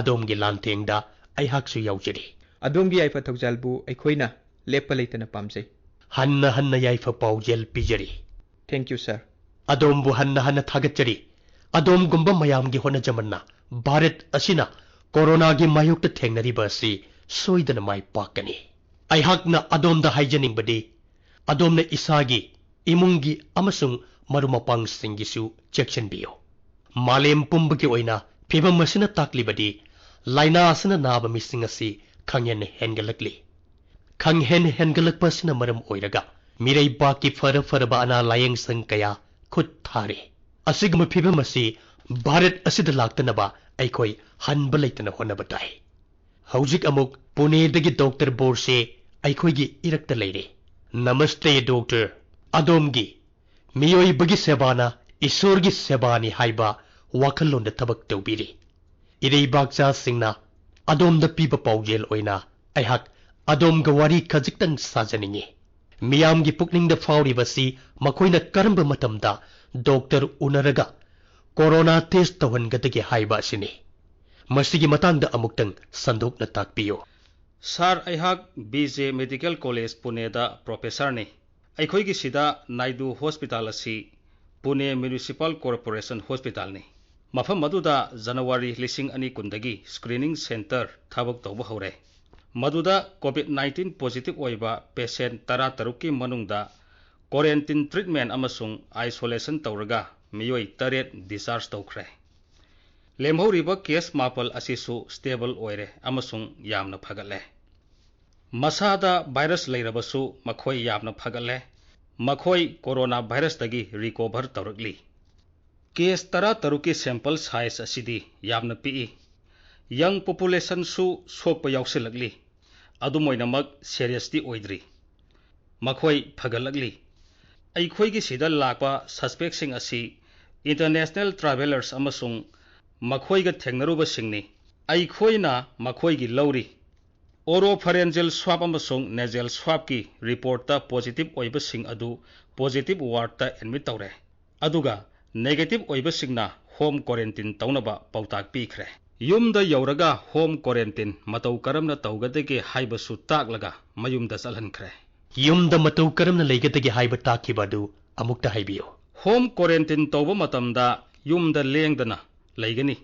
ꯑꯗꯣꯝꯒꯤ ꯂꯥꯟꯊꯦꯡꯗ ꯑꯩꯍꯥꯛꯁꯨ ꯌꯥꯎꯖꯔꯤ꯫ ꯑꯗꯣꯝꯒꯤ ꯌꯥꯏꯐ ꯊꯧꯖꯥꯜꯕꯨ ꯑꯩꯈꯣꯏꯅ ꯂꯦꯞꯄ ꯂꯩꯇꯅ ꯄꯥꯝꯖꯩ꯫ ꯍꯟꯅ ꯍꯟꯅ ꯌꯥꯏꯐ ꯄꯥꯎꯖꯦꯜ ꯄꯤꯖꯔꯤ꯫ Thank you, sir꯫ ꯑꯗꯣꯝꯕꯨ ꯍꯟꯅ ꯍꯟꯅ ꯊꯥꯒꯠꯆꯔꯤ꯫ ꯑꯗꯣꯝꯒꯨꯝꯕ ꯃꯌꯥꯝꯒꯤ ꯍꯣꯠꯅꯖꯃꯟꯅ ꯚꯥꯔꯠ ꯑꯁꯤꯅ ꯀꯣꯔꯣꯅꯥꯒꯤ ꯃꯥꯌꯣꯛꯇ ꯊꯦꯡꯅꯔꯤꯕ ꯑꯁꯤ ꯁꯣꯏꯗꯅ ꯃꯥꯏ ꯄꯥꯛꯀꯅꯤ꯫ ꯑꯩꯍꯥꯛꯅ ꯑꯗꯣꯝꯗ ꯍꯥꯏꯖꯅꯤꯡꯕꯗꯤ, ꯑꯗꯣꯝꯅ ꯏꯁꯥꯒꯤ ꯏꯃꯨꯡꯒꯤ ꯑꯃꯁꯨꯡ ꯃꯔꯨꯞ ꯃꯄꯥꯡꯁꯤꯡꯒꯤꯁꯨ ꯆꯦꯛꯁꯤꯟꯕꯤꯌꯨ꯫ ꯃꯥꯂꯦꯝ ꯄꯨꯝꯕꯒꯤ ꯑꯣꯏꯅ ꯐꯤꯚꯝ ꯑꯁꯤꯅ ꯇꯥꯛꯂꯤꯕꯗꯤ ꯂꯥꯏꯅꯥ ꯑꯁꯤꯅ ꯅꯥꯕ ꯃꯤꯁꯤꯡ ꯑꯁꯤ ꯈꯪꯍꯦꯟ ꯍꯦꯟꯒꯠꯂꯛꯂꯤ꯫ ꯈꯪꯍꯦꯟ ꯍꯦꯟꯒꯠꯂꯛꯄ ꯑꯁꯤꯅ ꯃꯔꯝ ꯑꯣꯏꯔꯒ ꯃꯤꯔꯩꯕꯥꯛꯀꯤ ꯐꯔ ꯐꯔꯕ ꯑꯅꯥ ꯂꯥꯌꯦꯡ ꯁꯪ ꯀꯌꯥ ꯈꯨꯠ ꯊꯥꯔꯦ꯫ ꯑꯁꯤꯒꯨꯝꯕ ꯐꯤꯚꯝ ꯑꯁꯤ ꯚꯥꯔꯠ ꯑꯁꯤꯗ ꯂꯥꯛꯇꯅꯕ ꯑꯩꯈꯣꯏ ꯍꯟꯕ ꯂꯩꯇꯅ ꯍꯣꯠꯅꯕ ꯇꯥꯏ꯫ ꯍꯧꯖꯤꯛ ꯑꯃꯨꯛ ꯄꯨꯅꯦꯗꯒꯤ ꯗꯣꯛꯇꯔ ꯕꯣꯔꯁꯦ ꯑꯩꯈꯣꯏꯒꯤ ꯏꯔꯛꯇ ꯂꯩꯔꯦ꯫ ꯅꯃꯁꯇꯦ ꯗꯣꯛꯇꯔ, ꯑꯗꯣꯝꯒꯤ ꯃꯤꯑꯣꯏꯕꯒꯤ ꯁꯦꯕꯥꯅ ꯏꯁꯣꯔꯒꯤ ꯁꯦꯕꯥꯅꯤ ꯍꯥꯏꯕ ꯋꯥꯈꯜꯂꯣꯟꯗ ꯊꯕꯛ ꯇꯧꯕꯤꯔꯤ꯫ ꯏꯔꯩꯕꯥꯛꯆꯥꯁꯤꯡꯅ ꯑꯗꯣꯝꯗ ꯄꯤꯕ ꯄꯥꯎꯖꯦꯜ ꯑꯣꯏꯅ ꯑꯩꯍꯥꯛ ꯑꯗꯣꯝꯒ ꯋꯥꯔꯤ ꯈꯖꯤꯛꯇꯪ ꯁꯥꯖꯅꯤꯡꯏ꯫ ꯃꯤꯌꯥꯝꯒꯤ ꯄꯨꯛꯅꯤꯡꯗ ꯐꯥꯎꯔꯤꯕꯁꯤ ꯃꯈꯣꯏꯅ ꯀꯔꯝꯕ ꯃꯇꯝꯗ ꯗꯣꯛꯇꯔ ꯎꯅꯔꯒ ꯀꯣꯔꯣꯅꯥ ꯇꯦꯁ ꯇꯧꯍꯟꯒꯗꯒꯦ ꯍꯥꯏꯕ ꯑꯁꯤꯅꯤ꯫ ꯃꯁꯤꯒꯤ ꯃꯇꯥꯡꯗ ꯑꯃꯨꯛꯇꯪ ꯁꯟꯗꯣꯛꯅ ꯇꯥꯛꯄꯤꯌꯨ꯫ ꯁꯥꯔ, ꯑꯩꯍꯥꯛ ꯕꯤ ꯖꯦ ꯃꯦꯗꯤꯀꯦꯜ ꯀꯣꯂꯦꯖ ꯄꯨꯅꯦꯗ ꯄ꯭ꯔꯣꯐꯦꯁꯔꯅꯤ꯫ ꯑꯩꯈꯣꯏꯒꯤ ꯁꯤꯗ ꯅꯥꯏꯗꯨ ꯍꯣꯁꯄꯤꯇꯥꯜ ꯑꯁꯤ ꯄꯨꯅꯦ ꯃ꯭ꯌꯨꯅꯤꯁꯤꯄꯥꯜ ꯀꯣꯔꯄꯣꯔꯦꯁꯟ ꯍꯣꯁꯄꯤꯇꯥꯜꯅꯤ꯫ ꯃꯐꯝ ꯑꯗꯨꯗ ꯖꯅꯋꯥꯔꯤ ꯂꯤꯁꯤꯡ ꯑꯅꯤ ꯀꯨꯟꯗꯒꯤ ꯁ꯭ꯀ꯭ꯔꯤꯅꯤꯡ ꯁꯦꯟꯇꯔ ꯊꯕꯛ ꯇꯧꯕ ꯍꯧꯔꯦ꯫ ꯃꯗꯨꯗ ꯀꯣꯚꯤꯗ ꯅꯥꯏꯟꯇꯤꯟ ꯄꯣꯖꯤꯇꯤꯚ ꯑꯣꯏꯕ ꯄꯦꯁꯦꯟ ꯇꯔꯥꯇꯔꯨꯛꯀꯤ ꯃꯅꯨꯡꯗ ꯀ꯭ꯋꯥꯔꯦꯟꯇꯤꯟ ꯇ꯭ꯔꯤꯠꯃꯦꯟ ꯑꯃꯁꯨꯡ ꯑꯥꯏꯁꯣꯂꯦꯁꯟ ꯇꯧꯔꯒ ꯃꯤꯑꯣꯏ ꯇꯔꯦꯠ ꯗꯤꯁꯆꯥꯔꯖ ꯇꯧꯈ꯭ꯔꯦ꯫ ꯂꯦꯝꯍꯧꯔꯤꯕ ꯀꯦꯁ ꯃꯥꯄꯜ ꯑꯁꯤꯁꯨ ꯁ꯭ꯇꯦꯕꯜ ꯑꯣꯏꯔꯦ ꯑꯃꯁꯨꯡ ꯌꯥꯝꯅ ꯐꯒꯠꯂꯦ꯫ ꯃꯁꯥꯗ ꯚꯥꯏꯔꯁ ꯂꯩꯔꯕꯁꯨ ꯃꯈꯣꯏ ꯌꯥꯝꯅ ꯐꯒꯠꯂꯦ꯫ ꯃꯈꯣꯏ ꯀꯣꯔꯣꯅꯥ ꯚꯥꯏꯔꯁꯇꯒꯤ ꯔꯤꯀꯣꯚꯔ ꯇꯧꯔꯛꯂꯤ꯫ ꯀꯦꯁ ꯇꯔꯥꯇꯔꯨꯛꯀꯤ ꯁꯦꯝꯄꯜ ꯁꯥꯏꯖ ꯑꯁꯤꯗꯤ ꯌꯥꯝꯅ ꯄꯤꯛꯏ꯫ ꯌꯪ ꯄꯣꯄꯨꯂꯦꯁꯟꯁꯨ ꯁꯣꯛꯄ ꯌꯥꯎꯁꯤꯜꯂꯛꯂꯤ꯫ ꯑꯗꯨꯝ ꯑꯣꯏꯅꯃꯛ ꯁꯦꯔꯤꯌꯁꯇꯤ ꯑꯣꯏꯗ꯭ꯔꯤ꯫ ꯃꯈꯣꯏ ꯐꯒꯠꯂꯛꯂꯤ꯫ ꯑꯩꯈꯣꯏꯒꯤ ꯁꯤꯗ ꯂꯥꯛꯄ ꯁꯁꯄꯦꯛꯁꯤꯡ ꯑꯁꯤ ꯏꯟꯇꯔꯅꯦꯁꯅꯦꯜ ꯇ꯭ꯔꯥꯚꯦꯂꯔꯁ ꯑꯃꯁꯨꯡ ꯃꯈꯣꯏꯒ ꯊꯦꯡꯅꯔꯨꯕꯁꯤꯡꯅꯤ꯫ ꯑꯩꯈꯣꯏꯅ ꯃꯈꯣꯏꯒꯤ ꯂꯧꯔꯤ꯫ ꯑꯣꯔꯣꯐꯔꯦꯟꯖꯦꯜ ꯁ꯭ꯋꯥꯞ ꯑꯃꯁꯨꯡ ꯅꯦꯖꯦꯜ ꯁ꯭ꯋꯥꯞꯀꯤ ꯔꯤꯄꯣꯔꯠꯇ ꯄꯣꯖꯤꯇꯤꯚ ꯑꯣꯏꯕꯁꯤꯡ ꯑꯗꯨ ꯄꯣꯖꯤꯇꯤꯚ ꯋꯥꯔꯗꯇ ꯑꯦꯗꯃꯤꯠ ꯇꯧꯔꯦ꯫ ꯑꯗꯨꯒ ꯅꯦꯒꯦꯇꯤꯚ ꯑꯣꯏꯕꯁꯤꯡꯅ ꯍꯣꯝ ꯀ꯭ꯋꯥꯔꯦꯟꯇꯤꯟ ꯇꯧꯅꯕ ꯄꯥꯎꯇꯥꯛ ꯄꯤꯈ꯭ꯔꯦ꯫ ꯌꯨꯝꯗ ꯌꯧꯔꯒ ꯍꯣꯝ ꯀ꯭ꯋꯥꯔꯦꯟꯇꯤꯟ ꯃꯇꯧ ꯀꯔꯝꯅ ꯇꯧꯒꯗꯒꯦ ꯍꯥꯏꯕꯁꯨ ꯇꯥꯛꯂꯒ ꯃꯌꯨꯝꯗ ꯆꯠꯍꯟꯈ꯭ꯔꯦ꯫ ꯌꯨꯝꯗ ꯃꯇꯧ ꯀꯔꯝꯅ ꯂꯩꯒꯗꯒꯦ ꯍꯥꯏꯕ ꯇꯥꯛꯈꯤꯕ ꯑꯗꯨ ꯑꯃꯨꯛꯇ ꯍꯥꯏꯕꯤꯌꯨ꯫ ꯍꯣꯝ ꯀ꯭ꯋꯥꯔꯦꯟꯇꯤꯟ ꯇꯧꯕ ꯃꯇꯝꯗ ꯌꯨꯝꯗ ꯂꯦꯡꯗꯅ ꯂꯩꯒꯅꯤ꯫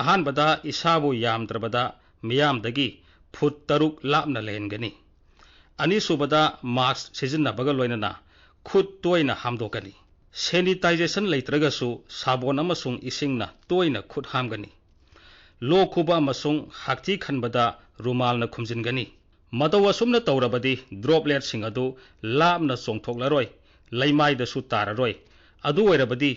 ꯑꯍꯥꯟꯕꯗ ꯏꯁꯥꯕꯨ ꯌꯥꯝꯗ꯭ꯔꯕꯗ ꯃꯤꯌꯥꯝꯗꯒꯤ ꯐꯨꯠ ꯇꯔꯨꯛ ꯂꯥꯞꯅ ꯂꯩꯍꯟꯒꯅꯤ꯫ ꯑꯅꯤꯁꯨꯕꯗ ꯃꯥꯁꯛ ꯁꯤꯖꯤꯟꯅꯕꯒ ꯂꯣꯏꯅꯅ ꯈꯨꯠ ꯇꯣꯏꯅ ꯍꯥꯝꯗꯣꯛꯀꯅꯤ꯫ Sanitization ꯂꯩꯇ꯭ꯔꯒꯁꯨ ꯁꯥꯕꯣꯟ ꯑꯃꯁꯨꯡ ꯏꯁꯤꯡꯅ ꯇꯣꯏꯅ ꯈꯨꯠ ꯍꯥꯝꯒꯅꯤ꯫ ꯂꯣꯛ ꯈꯨꯕ ꯑꯃꯁꯨꯡ ꯍꯥꯛꯊꯤ ꯈꯟꯕꯗ ꯔꯨꯃꯥꯜꯅ ꯈꯨꯝꯖꯤꯟꯒꯅꯤ꯫ ꯃꯇꯧ ꯑꯁꯨꯝꯅ ꯇꯧꯔꯕꯗꯤ dropletꯁꯤꯡ ꯑꯗꯨ ꯂꯥꯞꯅ ꯆꯣꯡꯊꯣꯛꯂꯔꯣꯏ, ꯂꯩꯃꯥꯏꯗꯁꯨ ꯇꯥꯔꯔꯣꯏ꯫ ꯑꯗꯨ ꯑꯣꯏꯔꯕꯗꯤ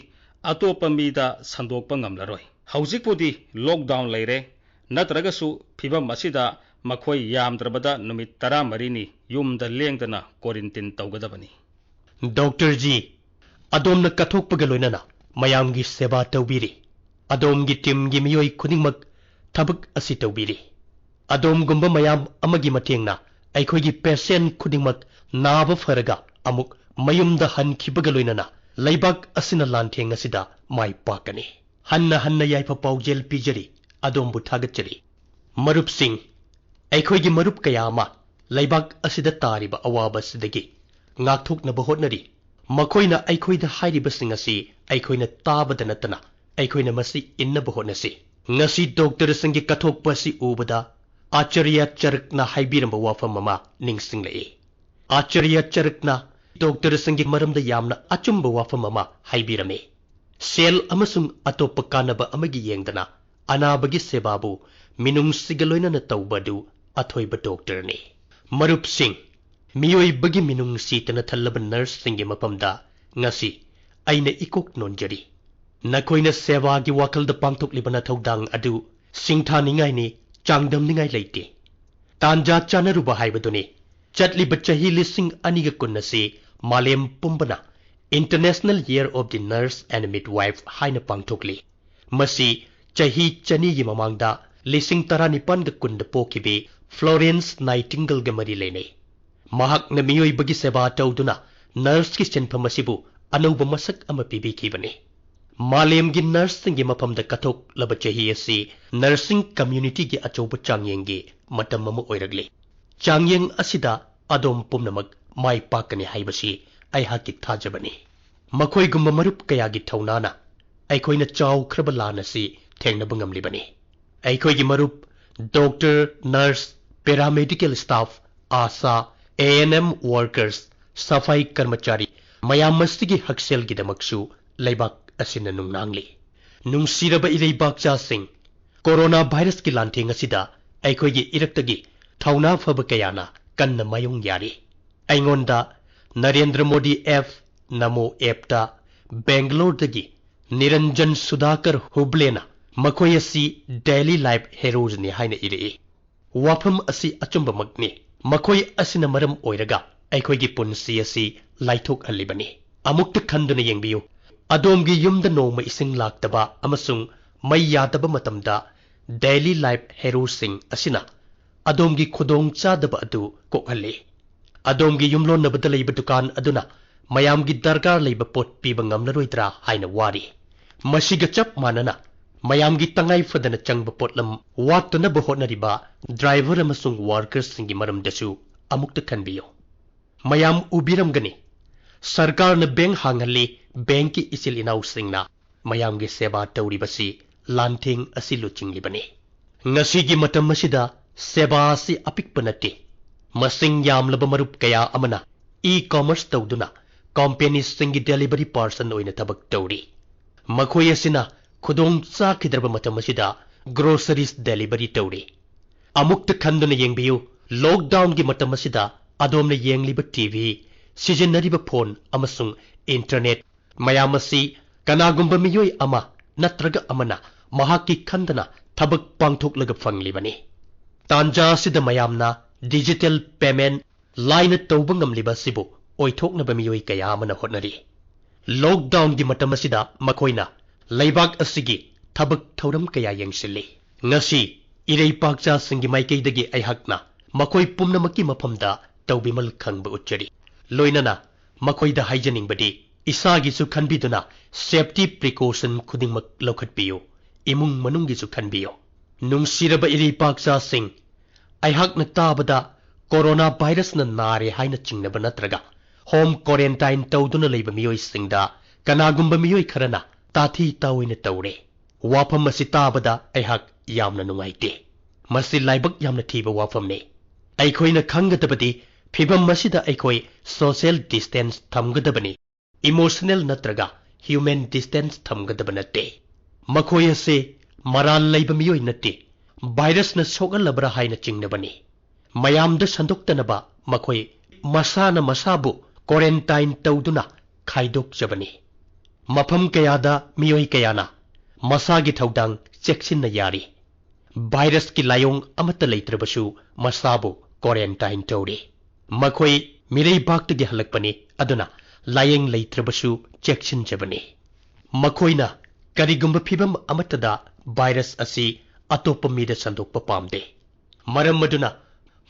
ꯑꯇꯣꯞꯄ ꯃꯤꯗ ꯁꯟꯗꯣꯛꯄ ꯉꯝꯂꯔꯣꯏ꯫ ꯍꯧꯖꯤꯛꯄꯨꯗꯤ lockdown ꯂꯩꯔꯦ, ꯅꯠꯇ꯭ꯔꯒꯁꯨ ꯐꯤꯚꯝ ꯑꯁꯤꯗ ꯃꯈꯣꯏ ꯌꯥꯝꯗ꯭ꯔꯕꯗ ꯅꯨꯃꯤꯠ ꯇꯔꯥꯃꯔꯤꯅꯤ ꯌꯨꯝꯗ ꯂꯦꯡꯗꯅ quarantine ꯇꯧꯒꯗꯕꯅꯤ꯫ ꯗꯣꯛꯇꯔ ꯖꯤ, ꯑꯗꯣꯝꯅ ꯀꯠꯊꯣꯛꯄꯒ ꯂꯣꯏꯅꯅ ꯃꯌꯥꯝꯒꯤ ꯁꯦꯕꯥ ꯇꯧꯕꯤꯔꯤ꯫ ꯑꯗꯣꯝꯒꯤ teamꯒꯤ ꯃꯤꯑꯣꯏ ꯈꯨꯗꯤꯡꯃꯛ ꯊꯕꯛ ꯑꯁꯤ ꯇꯧꯕꯤꯔꯤ꯫ ꯑꯗꯣꯝꯒꯨꯝꯕ ꯃꯌꯥꯝ ꯑꯃꯒꯤ ꯃꯇꯦꯡꯅ ꯑꯩꯈꯣꯏꯒꯤ patient ꯈꯨꯗꯤꯡꯃꯛ ꯅꯥꯕ ꯐꯔꯒ ꯑꯃꯨꯛ ꯃꯌꯨꯝꯗ ꯍꯟꯈꯤꯕꯒ ꯂꯣꯏꯅꯅ ꯂꯩꯕꯥꯛ ꯑꯁꯤꯅ ꯂꯥꯟꯊꯦꯡ ꯑꯁꯤꯗ ꯃꯥꯏ ꯄꯥꯛꯀꯅꯤ꯫ ꯍꯟꯅ ꯍꯟꯅ ꯌꯥꯏꯐ ꯄꯥꯎꯖꯦꯜ ꯄꯤꯖꯔꯤ, ꯑꯗꯣꯝꯕꯨ ꯊꯥꯒꯠꯆꯔꯤ꯫ ꯃꯔꯨꯞꯁꯤꯡ, ꯑꯩꯈꯣꯏꯒꯤ ꯃꯔꯨꯞ ꯀꯌꯥ ꯑꯃ ꯂꯩꯕꯥꯛ ꯑꯁꯤꯗ ꯇꯥꯔꯤꯕ ꯑꯋꯥꯕ ꯑꯁꯤꯗꯒꯤ ꯉꯥꯛꯊꯣꯛꯅꯕ ꯍꯣꯠꯅꯔꯤ꯫ ꯃꯈꯣꯏꯅ ꯑꯩꯈꯣꯏꯗ ꯍꯥꯏꯔꯤꯕꯁꯤꯡ ꯑꯁꯤ ꯑꯩꯈꯣꯏꯅ ꯇꯥꯕꯗ ꯅꯠꯇꯅ ꯑꯩꯈꯣꯏꯅ ꯃꯁꯤ ꯏꯟꯅꯕ ꯍꯣꯠꯅꯁꯤ꯫ ꯉꯁꯤ ꯗꯣꯛꯇꯔꯁꯤꯡꯒꯤ ꯀꯠꯊꯣꯛꯄ ꯑꯁꯤ ꯎꯕꯗ ꯑꯥꯆꯥꯔꯌ ꯆꯔꯛꯅ ꯍꯥꯏꯕꯤꯔꯝꯕ ꯋꯥꯐꯝ ꯑꯃ ꯅꯤꯡꯁꯤꯡꯂꯛꯏ꯫ ꯑꯥꯆꯥꯔꯌ ꯆꯔꯛꯅ ꯗꯣꯛꯇꯔꯁꯤꯡꯒꯤ ꯃꯔꯝꯗ ꯌꯥꯝꯅ ꯑꯆꯨꯝꯕ ꯋꯥꯐꯝ ꯑꯃ ꯍꯥꯏꯕꯤꯔꯝꯃꯤ꯫ ꯁꯦꯜ ꯑꯃꯁꯨꯡ ꯑꯇꯣꯞꯄ ꯀꯥꯟꯅꯕ ꯑꯃꯒꯤ ꯌꯦꯡꯗꯅ ꯑꯅꯥꯕꯒꯤ ꯁꯦꯕꯥꯕꯨ ꯃꯤꯅꯨꯡꯁꯤꯒ ꯂꯣꯏꯅꯅ ꯇꯧꯕ ꯑꯗꯨ ꯑꯊꯣꯏꯕ ꯗꯣꯛꯇꯔꯅꯤ꯫ ꯃꯔꯨꯞꯁꯤꯡ, ꯃꯤꯑꯣꯏꯕꯒꯤ ꯃꯤꯅꯨꯡꯁꯤꯇꯅ ꯊꯜꯂꯕ ꯅꯔꯁꯁꯤꯡꯒꯤ ꯃꯐꯝꯗ ꯉꯁꯤ ꯑꯩꯅ ꯏꯀꯣꯛ ꯅꯣꯟꯖꯔꯤ꯫ ꯅꯈꯣꯏꯅ ꯁꯦꯕꯥꯒꯤ ꯋꯥꯈꯜꯗ ꯄꯥꯡꯊꯣꯛꯂꯤꯕ ꯅꯊꯧꯗꯥꯡ ꯑꯗꯨ ꯁꯤꯡꯊꯥꯅꯤꯡꯉꯥꯏꯅꯤ, ꯆꯥꯡꯗꯝꯅꯤꯡꯉꯥꯏ ꯂꯩꯇꯦ꯫ ꯇꯥꯟꯖꯥ ꯆꯥꯅꯔꯨꯕ ꯍꯥꯏꯕꯗꯨꯅꯤ꯫ ꯆꯠꯂꯤꯕ ꯆꯍꯤ ꯂꯤꯁꯤꯡ ꯑꯅꯤꯒ ꯀꯨꯟ ꯑꯁꯤ ꯃꯥꯂꯦꯝ ꯄꯨꯝꯕꯅ International Year of the Nurse and Midwife ꯍꯥꯏꯅ ꯄꯥꯡꯊꯣꯛꯂꯤ꯫ ꯃꯁꯤ ꯆꯍꯤ ꯆꯅꯤꯒꯤ ꯃꯃꯥꯡꯗ ꯂꯤꯁꯤꯡ ꯇꯔꯥꯅꯤꯄꯥꯟꯒ ꯀꯨꯟꯗ ꯄꯣꯛꯈꯤꯕꯤ Florence Nightingaleꯒ ꯃꯔꯤ ꯂꯩꯅꯩ꯫ ꯃꯍꯥꯛꯅ ꯃꯤꯑꯣꯏꯕꯒꯤ ꯁꯦꯕꯥ ꯇꯧꯗꯨꯅ ꯅꯔꯁꯀꯤ ꯁꯤꯟꯐꯝ ꯑꯁꯤꯕꯨ ꯑꯅꯧꯕ ꯃꯁꯛ ꯑꯃ ꯄꯤꯕꯤꯈꯤꯕꯅꯤ꯫ ꯃꯥꯂꯦꯝꯒꯤ ꯅꯔꯁꯁꯤꯡꯒꯤ ꯃꯐꯝꯗ ꯀꯠꯊꯣꯛꯂꯕ ꯆꯍꯤ ꯑꯁꯤ nursing communityꯒꯤ ꯑꯆꯧꯕ ꯆꯥꯡꯌꯦꯡꯒꯤ ꯃꯇꯝ ꯑꯃ ꯑꯣꯏꯔꯛꯂꯤ꯫ ꯆꯥꯡꯌꯦꯡ ꯑꯁꯤꯗ ꯑꯗꯣꯝ ꯄꯨꯝꯅꯃꯛ ꯃꯥꯏ ꯄꯥꯛꯀꯅꯤ ꯍꯥꯏꯕꯁꯤ ꯑꯩꯍꯥꯛꯀꯤ ꯊꯥꯖꯕꯅꯤ꯫ ꯃꯈꯣꯏꯒꯨꯝꯕ ꯃꯔꯨꯞ ꯀꯌꯥꯒꯤ ꯊꯧꯅꯥꯅ ꯑꯩꯈꯣꯏꯅ ꯆꯥꯎꯈ꯭ꯔꯕ ꯂꯥꯟ ꯑꯁꯤ ꯊꯦꯡꯅꯕ ꯉꯝꯂꯤꯕꯅꯤ꯫ ꯑꯩꯈꯣꯏꯒꯤ ꯃꯔꯨꯞ doctor, nurse, paraMedical staff, ASHA, ANM workers, ꯁꯐꯥꯏ ꯀꯔꯃꯆꯥꯔꯤ, ꯃꯌꯥꯝ ꯑꯁꯤꯒꯤ ꯍꯛꯁꯦꯜꯒꯤꯗꯃꯛꯁꯨ ꯂꯩꯕꯥꯛ ꯑꯁꯤꯅ ꯅꯨꯡꯅꯥꯡꯂꯤ꯫ ꯅꯨꯡꯁꯤꯔꯕ ꯏꯔꯩꯕꯥꯛꯆꯥꯁꯤꯡ, ꯀꯣꯔꯣꯅꯥ ꯚꯥꯏꯔꯁꯀꯤ ꯂꯥꯟꯊꯦꯡ ꯑꯁꯤꯗ ꯑꯩꯈꯣꯏꯒꯤ ꯏꯔꯛꯇꯒꯤ ꯊꯧꯅꯥ ꯐꯕ ꯀꯌꯥꯅ ꯀꯟꯅ ꯃꯥꯌꯣꯡ ꯌꯥꯔꯤ꯫ ꯑꯩꯉꯣꯟꯗ ꯅꯔꯦꯟꯗ꯭ꯔ ꯃꯣꯗꯤ ꯑꯦꯞ, ꯅꯃꯣ ꯑꯦꯞꯇ ꯕꯦꯡꯒꯂꯣꯔꯗꯒꯤ ꯅꯤꯔꯟꯖꯟ ꯁꯨꯙꯥꯀꯔ ꯍꯨꯕ꯭ꯂꯦꯅ ꯃꯈꯣꯏ ꯑꯁꯤ ꯗꯦꯂꯤ ꯂꯥꯏꯐ ꯍꯦꯔꯣꯁꯅꯤ ꯍꯥꯏꯅ ꯏꯔꯛꯏ꯫ ꯋꯥꯐꯝ ꯑꯁꯤ ꯑꯆꯨꯝꯕꯃꯛꯅꯤ꯫ ꯃꯈꯣꯏ ꯑꯁꯤꯅ ꯃꯔꯝ ꯑꯣꯏꯔꯒ ꯑꯩꯈꯣꯏꯒꯤ ꯄꯨꯟꯁꯤ ꯑꯁꯤ ꯂꯥꯏꯊꯣꯛꯍꯜꯂꯤꯕꯅꯤ꯫ ꯑꯃꯨꯛꯇ ꯈꯟꯗꯨꯅ ꯌꯦꯡꯕꯤꯌꯨ꯫ ꯑꯗꯣꯝꯒꯤ ꯌꯨꯝꯗ ꯅꯣꯡꯃ ꯏꯁꯤꯡ ꯂꯥꯛꯇꯕ ꯑꯃꯁꯨꯡ ꯃꯩ ꯌꯥꯗꯕ ꯃꯇꯝꯗ ꯗꯦꯂꯤ ꯂꯥꯏꯐ ꯍꯦꯔꯣꯁꯤꯡ ꯑꯁꯤꯅ ꯑꯗꯣꯝꯒꯤ ꯈꯨꯗꯣꯡꯆꯥꯗꯕ ꯑꯗꯨ ꯀꯣꯛꯍꯜꯂꯤ꯫ ꯑꯗꯣꯝꯒꯤ ꯌꯨꯝꯂꯣꯟꯅꯕꯗ ꯂꯩꯕ ꯗꯨꯀꯥꯟ ꯑꯗꯨꯅ ꯃꯌꯥꯝꯒꯤ ꯗꯔꯀꯥꯔ ꯂꯩꯕ ꯄꯣꯠ ꯄꯤꯕ ꯉꯝꯂꯔꯣꯏꯗ꯭ꯔꯥ ꯍꯥꯏꯅ ꯋꯥꯔꯤ꯫ ꯃꯁꯤꯒ ꯆꯞ ꯃꯥꯟꯅꯅ, ꯃꯌꯥꯝꯒꯤ ꯇꯉꯥꯏ ꯐꯗꯅ ꯆꯪꯕ ꯄꯣꯠꯂꯝ ꯋꯥꯠꯇꯅꯕ ꯍꯣꯠꯅꯔꯤꯕ ꯗ꯭ꯔꯥꯏꯚꯔ ꯑꯃꯁꯨꯡ ꯋꯥꯔꯀꯔꯁꯤꯡꯒꯤ ꯃꯔꯝꯗꯁꯨ ꯑꯃꯨꯛꯇ ꯈꯟꯕꯤꯌꯨ꯫ ꯃꯌꯥꯝ ꯎꯕꯤꯔꯝꯒꯅꯤ, ꯁꯔꯀꯥꯔꯅ ꯕꯦꯡ ꯍꯥꯡꯍꯜꯂꯤ, ꯕꯦꯡꯀꯤ ꯏꯆꯤꯜ ꯏꯅꯥꯎꯁꯤꯡꯅ ꯃꯌꯥꯝꯒꯤ ꯁꯦꯕꯥ ꯇꯧꯔꯤꯕꯁꯤ ꯂꯥꯟꯊꯦꯡ ꯑꯁꯤ ꯂꯨꯆꯤꯡꯂꯤꯕꯅꯤ꯫ ꯉꯁꯤꯒꯤ ꯃꯇꯝ ꯑꯁꯤꯗ ꯁꯦꯕꯥ ꯑꯁꯤ ꯑꯄꯤꯛꯄ ꯅꯠꯇꯦ꯫ ꯃꯁꯤꯡ ꯌꯥꯝꯂꯕ ꯃꯔꯨꯞ ꯀꯌꯥ ꯑꯃꯅ ꯏ-ꯀꯃꯔꯁ ꯇꯧꯗꯨꯅ ꯀꯝꯄꯦꯅꯤꯁꯤꯡꯒꯤ ꯗꯦꯂꯤꯚꯔꯤ ꯄꯥꯔꯁꯟ ꯑꯣꯏꯅ ꯊꯕꯛ ꯇꯧꯔꯤ꯫ ꯃꯈꯣꯏ ꯑꯁꯤꯅ ꯈꯨꯗꯣꯡ ꯆꯥꯈꯤꯗ꯭ꯔꯕ ꯃꯇꯝ ꯑꯁꯤꯗ ꯒ꯭ꯔꯣꯁꯔꯤꯁ ꯗꯦꯂꯤꯚꯔꯤ ꯇꯧꯔꯤ꯫ ꯑꯃꯨꯛꯇ ꯈꯟꯗꯨꯅ ꯌꯦꯡꯕꯤꯌꯨ, ꯂꯣꯛꯗꯥꯎꯟꯒꯤ ꯃꯇꯝ ꯑꯁꯤꯗ ꯑꯗꯣꯝꯅ ꯌꯦꯡꯂꯤꯕ ꯇꯤ ꯚꯤ, ꯁꯤꯖꯤꯟꯅꯔꯤꯕ ꯐꯣꯟ ꯑꯃꯁꯨꯡ ꯏꯟꯇꯔꯅꯦꯠ ꯃꯌꯥꯝ ꯑꯁꯤ ꯀꯅꯥꯒꯨꯝꯕ ꯃꯤꯑꯣꯏ ꯑꯃ ꯅꯠꯇ꯭ꯔꯒ ꯑꯃꯅ ꯃꯍꯥꯛꯀꯤ ꯈꯟꯗꯅ ꯊꯕꯛ ꯄꯥꯡꯊꯣꯛꯂꯒ ꯐꯪꯂꯤꯕꯅꯤ꯫ ꯇꯥꯟꯖꯥ ꯑꯁꯤꯗ ꯃꯌꯥꯝꯅ ꯗꯤꯖꯤꯇꯦꯜ ꯄꯦꯃꯦꯟ ꯂꯥꯏꯅ ꯇꯧꯕ ꯉꯝꯂꯤꯕ ꯑꯁꯤꯕꯨ ꯑꯣꯏꯊꯣꯛꯅꯕ ꯃꯤꯑꯣꯏ ꯀꯌꯥ ꯑꯃꯅ ꯍꯣꯠꯅꯔꯤ꯫ ꯂꯣꯛꯗꯥꯎꯟꯒꯤ ꯃꯇꯝ ꯑꯁꯤꯗ ꯃꯈꯣꯏꯅ ꯂꯩꯕꯥꯛ ꯑꯁꯤꯒꯤ ꯊꯕꯛ ꯊꯧꯔꯝ ꯀꯌꯥ ꯌꯦꯡꯁꯤꯜꯂꯤ꯫ ꯉꯁꯤ ꯏꯔꯩꯄꯥꯛꯆꯥꯁꯤꯡꯒꯤ ꯃꯥꯏꯀꯩꯗꯒꯤ ꯑꯩꯍꯥꯛꯅ ꯃꯈꯣꯏ ꯄꯨꯝꯅꯃꯛꯀꯤ ꯃꯐꯝꯗ ꯇꯧꯕꯤꯃꯜ ꯈꯪꯕ ꯎꯠꯆꯔꯤ꯫ ꯂꯣꯏꯅꯅ ꯃꯈꯣꯏꯗ ꯍꯥꯏꯖꯅꯤꯡꯕꯗꯤ, ꯏꯁꯥꯒꯤꯁꯨ ꯈꯟꯕꯤꯗꯨꯅ ꯁꯦꯐꯇꯤ ꯄ꯭ꯔꯤꯀꯣꯁꯟ ꯈꯨꯗꯤꯡꯃꯛ ꯂꯧꯈꯠꯄꯤꯌꯨ꯫ ꯏꯃꯨꯡ ꯃꯅꯨꯡꯒꯤꯁꯨ ꯈꯟꯕꯤꯌꯨ꯫ ꯅꯨꯡꯁꯤꯔꯕ ꯏꯔꯩꯄꯥꯛꯆꯥꯁꯤꯡ, ꯑꯩꯍꯥꯛꯅ ꯇꯥꯕꯗ ꯀꯣꯔꯣꯅꯥ ꯚꯥꯏꯔꯁꯅ ꯅꯥꯔꯦ ꯍꯥꯏꯅ ꯆꯤꯡꯅꯕ ꯅꯠꯇ꯭ꯔꯒ ꯍꯣꯝ ꯀ꯭ꯋꯥꯔꯦꯟꯇꯥꯏꯟ ꯇꯧꯗꯨꯅ ꯂꯩꯕ ꯃꯤꯑꯣꯏꯁꯤꯡꯗ ꯀꯅꯥꯒꯨꯝꯕ ꯃꯤꯑꯣꯏ ꯈꯔꯅ ꯇꯥꯊꯤ ꯇꯥꯑꯣꯏꯅ ꯇꯧꯔꯦ꯫ ꯋꯥꯐꯝ ꯑꯁꯤ ꯇꯥꯕꯗ ꯑꯩꯍꯥꯛ ꯌꯥꯝꯅ ꯅꯨꯡꯉꯥꯏꯇꯦ꯫ ꯃꯁꯤ ꯂꯥꯏꯕꯛ ꯌꯥꯝꯅ ꯊꯤꯕ ꯋꯥꯐꯝꯅꯤ꯫ ꯑꯩꯈꯣꯏꯅ ꯈꯪꯒꯗꯕꯗꯤ ꯐꯤꯚꯝ ꯑꯁꯤꯗ ꯑꯩꯈꯣꯏ social distance ꯊꯝꯒꯗꯕꯅꯤ꯫ Emotional ꯅꯠꯇ꯭ꯔꯒ human distance ꯊꯝꯒꯗꯕ ꯅꯠꯇꯦ꯫ ꯃꯈꯣꯏ ꯑꯁꯤ ꯃꯔꯥꯜ ꯂꯩꯕ ꯃꯤꯑꯣꯏ ꯅꯠꯇꯦ꯫ ꯚꯥꯏꯔꯁꯅ ꯁꯣꯛꯍꯜꯂꯕ꯭ꯔꯥ ꯍꯥꯏꯅ ꯆꯤꯡꯅꯕꯅꯤ꯫ ꯃꯌꯥꯝꯗ ꯁꯟꯗꯣꯛꯇꯅꯕ ꯃꯈꯣꯏ ꯃꯁꯥꯅ ꯃꯁꯥꯕꯨ quarantine ꯇꯧꯗꯨꯅ ꯈꯥꯏꯗꯣꯛꯆꯕꯅꯤ꯫ ꯃꯐꯝ ꯀꯌꯥꯗ ꯃꯤꯑꯣꯏ ꯀꯌꯥꯅ ꯃꯁꯥꯒꯤ ꯊꯧꯗꯥꯡ ꯆꯦꯛꯁꯤꯟꯅ ꯌꯥꯔꯤ꯫ ꯚꯥꯏꯔꯁꯀꯤ ꯂꯥꯏꯑꯣꯡ ꯑꯃꯠꯇ ꯂꯩꯇ꯭ꯔꯕꯁꯨ ꯃꯁꯥꯕꯨ quarantine ꯇꯧꯔꯤ꯫ ꯃꯈꯣꯏ ꯃꯤꯔꯩꯕꯥꯛꯇꯒꯤ ꯍꯜꯂꯛꯄꯅꯤ, ꯑꯗꯨꯅ ꯂꯥꯏꯌꯦꯡ ꯂꯩꯇ꯭ꯔꯕꯁꯨ ꯆꯦꯛꯁꯤꯟꯖꯕꯅꯤ꯫ ꯃꯈꯣꯏꯅ ꯀꯔꯤꯒꯨꯝꯕ ꯐꯤꯚꯝ ꯑꯃꯠꯇꯗ ꯚꯥꯏꯔꯁ ꯑꯁꯤ ꯑꯇꯣꯞꯄ ꯃꯤꯗ ꯁꯟꯗꯣꯛꯄ ꯄꯥꯝꯗꯦ꯫ ꯃꯔꯝ ꯑꯗꯨꯅ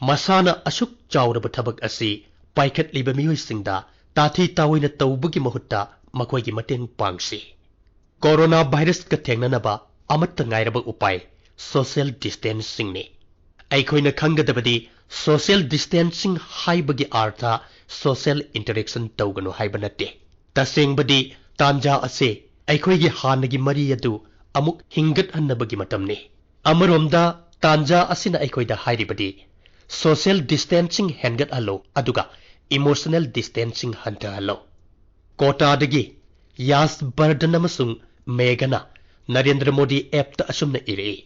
ꯃꯁꯥꯅ ꯑꯁꯨꯛ ꯆꯥꯎꯔꯕ ꯊꯕꯛ ꯑꯁꯤ ꯄꯥꯏꯈꯠꯂꯤꯕ ꯃꯤꯑꯣꯏꯁꯤꯡꯗ ꯇꯥꯊꯤ ꯇꯥꯑꯣꯏꯅ ꯇꯧꯕꯒꯤ ꯃꯍꯨꯠꯇ ꯃꯈꯣꯏꯒꯤ ꯃꯇꯦꯡ ꯄꯥꯡꯁꯤ꯫ ꯀꯣꯔꯣꯅꯥ ꯚꯥꯏꯔꯁꯀ ꯊꯦꯡꯅꯅꯕ ꯑꯃꯠꯇ ꯉꯥꯏꯔꯕ ꯎꯄꯥꯏ social distancingꯅꯤ꯫ ꯑꯩꯈꯣꯏꯅ ꯈꯪꯒꯗꯕꯗꯤ social distancing ꯍꯥꯏꯕꯒꯤ ꯑꯥꯔꯊ social interaction ꯇꯧꯒꯅꯨ ꯍꯥꯏꯕ ꯅꯠꯇꯦ꯫ ꯇꯁꯦꯡꯕꯗꯤ ꯇꯥꯟꯖꯥ ꯑꯁꯤ ꯑꯩꯈꯣꯏꯒꯤ ꯍꯥꯟꯅꯒꯤ ꯃꯔꯤ ꯑꯗꯨ ꯑꯃꯨꯛ ꯍꯤꯡꯒꯠꯍꯟꯅꯕꯒꯤ ꯃꯇꯝꯅꯤ꯫ ꯑꯃꯔꯣꯝꯗ ꯇꯥꯟꯖꯥ ꯑꯁꯤꯅ ꯑꯩꯈꯣꯏꯗ ꯍꯥꯏꯔꯤꯕꯗꯤ social distancing ꯍꯦꯟꯒꯠꯍꯜꯂꯣ ꯑꯗꯨꯒ emotional distancing ꯍꯟꯊꯍꯜꯂꯣ꯫ ꯀꯣꯇꯥꯗꯒꯤ ꯌꯥꯁ ꯕꯔꯗꯟ ꯑꯃꯁꯨꯡ ꯃꯦꯘꯅ ꯅꯔꯦꯟꯗ꯭ꯔ ꯃꯣꯗꯤ ꯑꯦꯞꯇ ꯑꯁꯨꯝꯅ ꯏꯔꯛꯏ,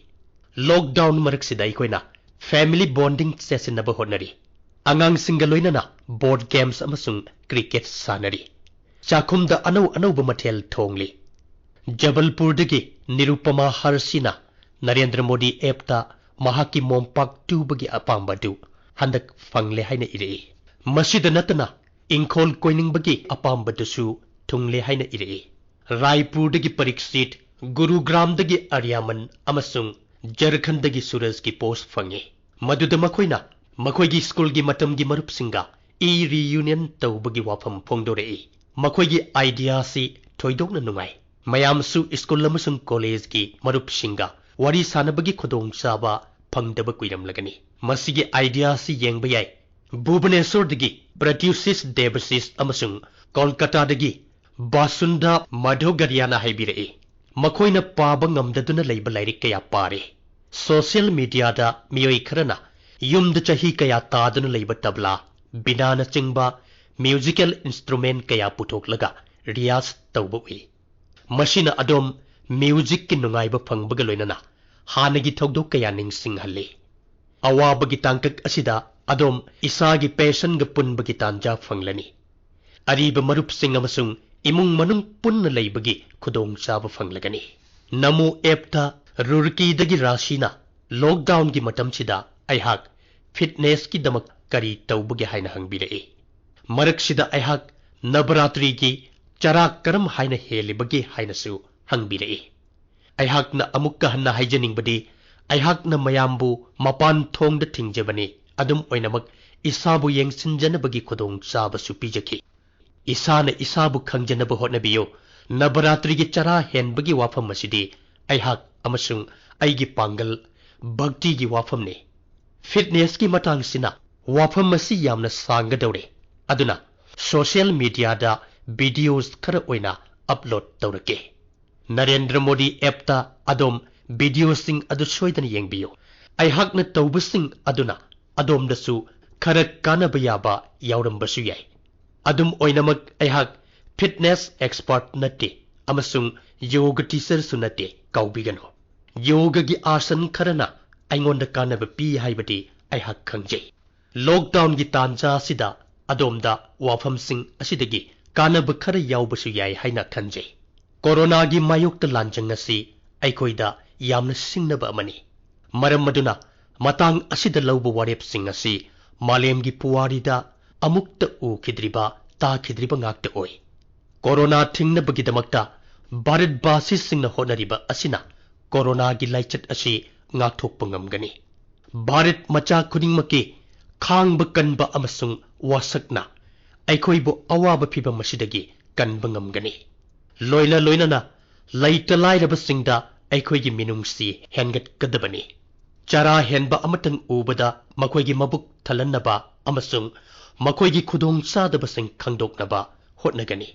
"Lockdown ꯃꯔꯛꯁꯤꯗ ꯑꯩꯈꯣꯏꯅ family bonding ꯆꯦꯠꯁꯤꯟꯅꯕ ꯍꯣꯠꯅꯔꯤ꯫ ꯑꯉꯥꯡꯁꯤꯡꯒ ꯂꯣꯏꯅꯅ board games ꯑꯃꯁꯨꯡ cricket ꯁꯥꯟꯅꯔꯤ꯫ ꯆꯥꯛꯈꯨꯝꯗ ꯑꯅꯧ ꯑꯅꯧꯕ ꯃꯊꯦꯜ ꯊꯣꯡꯂꯤ꯫" ꯖꯕꯜꯄꯨꯔꯗꯒꯤ ꯅꯤꯔꯨꯄꯃꯥ ꯍꯔꯁꯤꯅ ꯅꯔꯦꯟꯗ꯭ꯔ ꯃꯣꯗꯤ ꯑꯦꯞꯇ ꯃꯍꯥꯛꯀꯤ ꯃꯣꯝꯄꯥꯛ ꯇꯨꯕꯒꯤ ꯑꯄꯥꯝꯕ ꯑꯗꯨ ꯍꯟꯗꯛ ꯐꯪꯂꯦ ꯍꯥꯏꯅ ꯏꯔꯛꯏ꯫ ꯃꯁꯤꯗ ꯅꯠꯇꯅ ꯏꯪꯈꯣꯜ ꯀꯣꯏꯅꯤꯡꯕꯒꯤ ꯑꯄꯥꯝꯕꯗꯨꯁꯨ ꯊꯨꯡꯂꯦ ꯍꯥꯏꯅ ꯏꯔꯛꯏ꯫ ꯔꯥꯏꯄꯨꯔꯗꯒꯤ ꯄꯔꯤꯛꯁꯤꯠ, ꯒꯨꯔꯨꯒ꯭ꯔꯥꯝꯗꯒꯤ ꯑꯔꯤꯌꯥꯃꯟ ꯑꯃꯁꯨꯡ ꯖꯔꯈꯟꯗꯒꯤ ꯁꯨꯔꯖꯀꯤ ꯄꯣꯁ ꯐꯪꯉꯤ, ꯃꯗꯨꯗ ꯃꯈꯣꯏꯅ ꯃꯈꯣꯏꯒꯤ ꯁ꯭ꯀꯨꯜꯒꯤ ꯃꯇꯝꯒꯤ ꯃꯔꯨꯞꯁꯤꯡꯒ e-reunion ꯇꯧꯕꯒꯤ ꯋꯥꯐꯝ ꯐꯣꯡꯗꯣꯔꯛꯏ꯫ ꯃꯈꯣꯏꯒꯤ ꯑꯥꯏꯗꯤꯌꯥꯁꯤ ꯊꯣꯏꯗꯣꯛꯅ ꯅꯨꯡꯉꯥꯏ꯫ ꯃꯌꯥꯝꯁꯨ ꯁ꯭ꯀꯨꯜ ꯑꯃꯁꯨꯡ ꯀꯣꯂꯦꯖꯀꯤ ꯃꯔꯨꯞꯁꯤꯡꯒ ꯋꯥꯔꯤ ꯁꯥꯅꯕꯒꯤ ꯈꯨꯗꯣꯡꯆꯥꯕ ꯐꯪꯗꯕ ꯀꯨꯏꯔꯝꯂꯒꯅꯤ꯫ ꯃꯁꯤꯒꯤ ꯑꯥꯏꯗꯤꯌꯥꯁꯤ ꯌꯦꯡꯕ ꯌꯥꯏ꯫ ꯚꯨꯕꯅꯦꯁꯣꯔꯗꯒꯤ ꯄ꯭ꯔꯇ꯭ꯌꯨꯁꯤꯁ ꯗꯦꯕꯁꯤꯁ ꯑꯃꯁꯨꯡ ꯀꯣꯜꯀꯇꯥꯗꯒꯤ ꯕꯥꯁꯨꯟꯗꯥ ꯃꯙꯣꯒꯔꯤꯌꯥꯅ ꯍꯥꯏꯕꯤꯔꯛꯏ, ꯃꯈꯣꯏꯅ ꯄꯥꯕ ꯉꯝꯗꯗꯨꯅ ꯂꯩꯕ ꯂꯥꯏꯔꯤꯛ ꯀꯌꯥ ꯄꯥꯔꯦ꯫ ꯁꯣꯁꯤꯌꯦꯜ ꯃꯤꯗꯤꯌꯥꯗ ꯃꯤꯑꯣꯏ ꯈꯔꯅ ꯌꯨꯝꯗ ꯆꯍꯤ ꯀꯌꯥ ꯇꯥꯗꯨꯅ ꯂꯩꯕ ꯇꯕ꯭ꯂꯥ ꯕꯤꯅꯥꯅꯆꯤꯡꯕ ꯃ꯭ꯌꯨꯖꯤꯀꯦꯜ ꯏꯟꯁꯇ꯭ꯔꯨꯃꯦꯟ ꯀꯌꯥ ꯄꯨꯊꯣꯛꯂꯒ ꯔꯤꯌꯥꯖ ꯇꯧꯕ ꯎꯏ꯫ ꯃꯁꯤꯅ ꯑꯗꯣꯝ ꯃ꯭ꯌꯨꯖꯤꯛꯀꯤ ꯅꯨꯡꯉꯥꯏꯕ ꯐꯪꯕꯒ ꯂꯣꯏꯅꯅ ꯍꯥꯟꯅꯒꯤ ꯊꯧꯗꯣꯛ ꯀꯌꯥ ꯅꯤꯡꯁꯤꯡꯍꯜꯂꯤ꯫ ꯑꯋꯥꯕꯒꯤ ꯇꯥꯡꯀꯛ ꯑꯁꯤꯗ ꯑꯗꯣꯝ ꯏꯁꯥꯒꯤ ꯄꯦꯁꯟꯒ ꯄꯨꯟꯕꯒꯤ ꯇꯥꯟꯖꯥ ꯐꯪꯂꯅꯤ꯫ ꯑꯔꯤꯕ ꯃꯔꯨꯞꯁꯤꯡ ꯑꯃꯁꯨꯡ ꯏꯃꯨꯡ ꯃꯅꯨꯡ ꯄꯨꯟꯅ ꯂꯩꯕꯒꯤ ꯈꯨꯗꯣꯡꯆꯥꯕ ꯐꯪꯂꯒꯅꯤ꯫ ꯅꯃꯣ ꯑꯦꯞꯇ ꯔꯨꯔꯀꯤꯗꯒꯤ ꯔꯥꯁꯤꯅ, "ꯂꯣꯛꯗꯥꯎꯟꯒꯤ ꯃꯇꯝꯁꯤꯗ ꯑꯩꯍꯥꯛ ꯐꯤꯠꯅꯦꯁꯀꯤꯗꯃꯛ ꯀꯔꯤ ꯇꯧꯕꯒꯦ?" ꯍꯥꯏꯅ ꯍꯪꯕꯤꯔꯛꯏ꯫ ꯃꯔꯛꯁꯤꯗ ꯑꯩꯍꯥꯛ ꯅꯕꯔꯥꯇ꯭ꯔꯤꯒꯤ ꯆꯔꯥ ꯀꯔꯝ ꯍꯥꯏꯅ ꯍꯦꯜꯂꯤꯕꯒꯦ ꯍꯥꯏꯅꯁꯨ ꯍꯪꯕꯤꯔꯛꯏ꯫ ꯑꯩꯍꯥꯛꯅ ꯑꯃꯨꯛꯀ ꯍꯟꯅ ꯍꯥꯏꯖꯅꯤꯡꯕꯗꯤ, ꯑꯩꯍꯥꯛꯅ ꯃꯌꯥꯝꯕꯨ ꯃꯄꯥꯟ ꯊꯣꯡꯗ ꯊꯤꯡꯖꯕꯅꯤ, ꯑꯗꯨꯝ ꯑꯣꯏꯅꯃꯛ ꯏꯁꯥꯕꯨ ꯌꯦꯡꯁꯤꯟꯖꯅꯕꯒꯤ ꯈꯨꯗꯣꯡꯆꯥꯕꯁꯨ ꯄꯤꯖꯈꯤ꯫ "ꯏꯁꯥꯅ ꯏꯁꯥꯕꯨ ꯈꯪꯖꯅꯕ ꯍꯣꯠꯅꯕꯤꯌꯨ, ꯅꯕꯔꯥꯇ꯭ꯔꯤꯒꯤ ꯆꯔꯥ ꯍꯦꯟꯕꯒꯤ ꯋꯥꯐꯝ ꯑꯁꯤꯗꯤ ꯑꯩꯍꯥꯛ ꯑꯃꯁꯨꯡ ꯑꯩꯒꯤ ꯄꯥꯡꯒꯜ, ꯚꯛꯇꯤꯒꯤ ꯋꯥꯐꯝꯅꯤ꯫ ꯐꯤꯠꯅꯦꯁꯀꯤ ꯃꯇꯥꯡꯁꯤꯅ ꯋꯥꯐꯝ ꯑꯁꯤ ꯌꯥꯝꯅ ꯁꯥꯡꯒꯗꯧꯔꯦ, ꯑꯗꯨꯅ ꯁꯣꯁꯤꯌꯦꯜ ꯃꯤꯗꯤꯌꯥꯗ ꯚꯤꯗꯤꯑꯣꯁ ꯈꯔ ꯑꯣꯏꯅ ꯑꯞꯂꯣꯗ ꯇꯧꯔꯛꯀꯦ꯫ ꯅꯔꯦꯟꯗ꯭ꯔ ꯃꯣꯗꯤ ꯑꯦꯞꯇ ꯑꯗꯣꯝ ꯚꯤꯗꯤꯑꯣꯁꯤꯡ ꯑꯗꯨ ꯁꯣꯏꯗꯅ ꯌꯦꯡꯕꯤꯌꯨ꯫ ꯑꯩꯍꯥꯛꯅ ꯇꯧꯕꯁꯤꯡ ꯑꯗꯨꯅ ꯑꯗꯣꯝꯗꯁꯨ ꯈꯔ ꯀꯥꯟꯅꯕ ꯌꯥꯕ ꯌꯥꯎꯔꯝꯕꯁꯨ ꯌꯥꯏ꯫ ꯑꯗꯨꯝ ꯑꯣꯏꯅꯃꯛ, ꯑꯩꯍꯥꯛ ꯐꯤꯠꯅꯦꯁ ꯑꯦꯛꯁꯄꯔꯠ ꯅꯠꯇꯦ ꯑꯃꯁꯨꯡ ꯌꯣꯒ ꯇꯤꯆꯔꯁꯨ ꯅꯠꯇꯦ, ꯀꯥꯎꯕꯤꯒꯅꯨ꯫ ꯌꯣꯒꯒꯤ ꯑꯥꯁꯟ ꯈꯔꯅ ꯑꯩꯉꯣꯟꯗ ꯀꯥꯟꯅꯕ ꯄꯤ ꯍꯥꯏꯕꯗꯤ ꯑꯩꯍꯥꯛ ꯈꯪꯖꯩ꯫ ꯂꯣꯛꯗꯥꯎꯟꯒꯤ ꯇꯥꯟꯖꯥ ꯑꯁꯤꯗ ꯑꯗꯣꯝꯗ ꯋꯥꯐꯝꯁꯤꯡ ꯑꯁꯤꯗꯒꯤ ꯀꯥꯟꯅꯕ ꯈꯔ ꯌꯥꯎꯕꯁꯨ ꯌꯥꯏ ꯍꯥꯏꯅ ꯈꯟꯖꯩ꯫ ꯀꯣꯔꯣꯅꯥꯒꯤ ꯃꯥꯌꯣꯛꯇ ꯂꯥꯟꯖꯪ ꯑꯁꯤ ꯑꯩꯈꯣꯏꯗ ꯌꯥꯝꯅ ꯁꯤꯡꯅꯕ ꯑꯃꯅꯤ꯫ ꯃꯔꯝ ꯑꯗꯨꯅ, ꯃꯇꯥꯡ ꯑꯁꯤꯗ ꯂꯧꯕ ꯋꯥꯔꯦꯞꯁꯤꯡ ꯑꯁꯤ ꯃꯥꯂꯦꯝꯒꯤ ꯄꯨꯋꯥꯔꯤꯗ ꯑꯃꯨꯛꯇ ꯎꯈꯤꯗ꯭ꯔꯤꯕ, ꯇꯥꯈꯤꯗ꯭ꯔꯤꯕ ꯉꯥꯛꯇ ꯑꯣꯏ꯫ ꯀꯣꯔꯣꯅꯥ ꯊꯤꯡꯅꯕꯒꯤꯗꯃꯛꯇ ꯚꯥꯔꯠꯕꯥꯁꯤꯁꯤꯡꯅ ꯍꯣꯠꯅꯔꯤꯕ ꯑꯁꯤꯅ ꯀꯣꯔꯣꯅꯥꯒꯤ ꯂꯥꯏꯆꯠ ꯑꯁꯤ ꯉꯥꯛꯊꯣꯛꯄ ꯉꯝꯒꯅꯤ꯫ ꯚꯥꯔꯠ ꯃꯆꯥ ꯈꯨꯗꯤꯡꯃꯛꯀꯤ ꯈꯥꯡꯕ ꯀꯟꯕ ꯑꯃꯁꯨꯡ ꯋꯥꯁꯛꯅ ꯑꯩꯈꯣꯏꯕꯨ ꯑꯋꯥꯕ ꯐꯤꯚꯝ ꯑꯁꯤꯗꯒꯤ ꯀꯟꯕ ꯉꯝꯒꯅꯤ꯫ ꯂꯣꯏꯅ ꯂꯣꯏꯅꯅ ꯂꯩꯇ ꯂꯥꯏꯔꯕꯁꯤꯡꯗ ꯑꯩꯈꯣꯏꯒꯤ ꯃꯤꯅꯨꯡꯁꯤ ꯍꯦꯟꯒꯠꯀꯗꯕꯅꯤ꯫ ꯆꯔꯥ ꯍꯦꯟꯕ ꯑꯃꯇꯪ ꯎꯕꯗ ꯃꯈꯣꯏꯒꯤ ꯃꯕꯨꯛ ꯊꯜꯍꯟꯅꯕ ꯑꯃꯁꯨꯡ ꯃꯈꯣꯏꯒꯤ ꯈꯨꯗꯣꯡꯆꯥꯗꯕꯁꯤꯡ ꯈꯪꯗꯣꯛꯅꯕ ꯍꯣꯠꯅꯒꯅꯤ꯫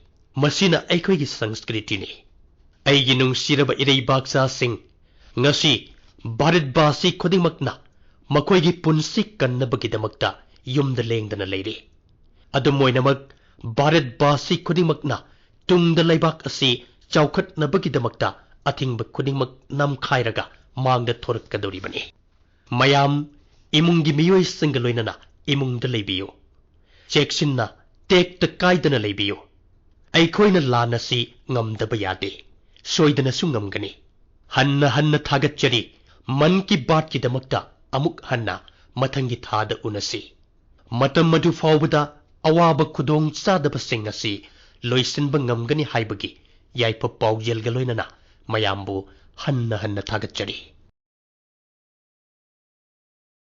ꯃꯁꯤꯅ ꯑꯩꯈꯣꯏꯒꯤ ꯁꯪꯁꯀ꯭ꯔꯤꯇꯤꯅꯤ꯫ ꯑꯩꯒꯤ ꯅꯨꯡꯁꯤꯔꯕ ꯏꯔꯩꯕꯥꯛꯆꯥꯁꯤꯡ, ꯉꯁꯤ ꯚꯥꯔꯠꯕꯥꯁꯤ ꯈꯨꯗꯤꯡꯃꯛꯅ ꯃꯈꯣꯏꯒꯤ ꯄꯨꯟꯁꯤ ꯀꯟꯅꯕꯒꯤꯗꯃꯛꯇ ꯌꯨꯝꯗ ꯂꯦꯡꯗꯅ ꯂꯩꯔꯤ꯫ ꯑꯗꯨꯝ ꯑꯣꯏꯅꯃꯛ, ꯚꯥꯔꯠꯕꯥꯁꯤ ꯈꯨꯗꯤꯡꯃꯛꯅ ꯇꯨꯡꯗ ꯂꯩꯕꯥꯛ ꯑꯁꯤ ꯆꯥꯎꯈꯠꯅꯕꯒꯤꯗꯃꯛꯇ ꯑꯊꯤꯡꯕ ꯈꯨꯗꯤꯡꯃꯛ ꯅꯝꯈꯥꯏꯔꯒ ꯃꯥꯡꯗ ꯊꯣꯔꯛꯀꯗꯧꯔꯤꯕꯅꯤ꯫ ꯃꯌꯥꯝ, ꯏꯃꯨꯡꯒꯤ ꯃꯤꯑꯣꯏꯁꯤꯡꯒ ꯂꯣꯏꯅꯅ ꯏꯃꯨꯡꯗ ꯂꯩꯕꯤꯌꯨ꯫ ꯆꯦꯛꯁꯤꯟꯅ, ꯇꯦꯛꯇ ꯀꯥꯏꯗꯅ ꯂꯩꯕꯤꯌꯨ꯫ ꯑꯩꯈꯣꯏꯅ ꯂꯥꯟ ꯑꯁꯤ ꯉꯝꯗꯕ ꯌꯥꯗꯦ꯫ ꯁꯣꯏꯗꯅꯁꯨ ꯉꯝꯒꯅꯤ꯫ ꯍꯟꯅ ꯍꯟꯅ ꯊꯥꯒꯠꯆꯔꯤ꯫ ꯃꯟ ꯀꯤ ꯕꯥꯠꯀꯤꯗꯃꯛꯇ ꯑꯃꯨꯛ ꯍꯟꯅ ꯃꯊꯪꯒꯤ ꯊꯥꯗ ꯎꯅꯁꯤ꯫ ꯃꯇꯝ ꯑꯗꯨ ꯐꯥꯎꯕꯗ ꯑꯋꯥꯕ ꯈꯨꯗꯣꯡ ꯆꯥꯗꯕꯁꯤꯡ ꯑꯁꯤ ꯂꯣꯏꯁꯤꯟꯕ ꯉꯝꯒꯅꯤ ꯍꯥꯏꯕꯒꯤ ꯌꯥꯏꯐ ꯄꯥꯎꯖꯦꯜꯒ ꯂꯣꯏꯅꯅ ꯃꯌꯥꯝꯕꯨ ꯍꯟꯅ ꯍꯟꯅ ꯊꯥꯒꯠꯆꯔꯤ꯫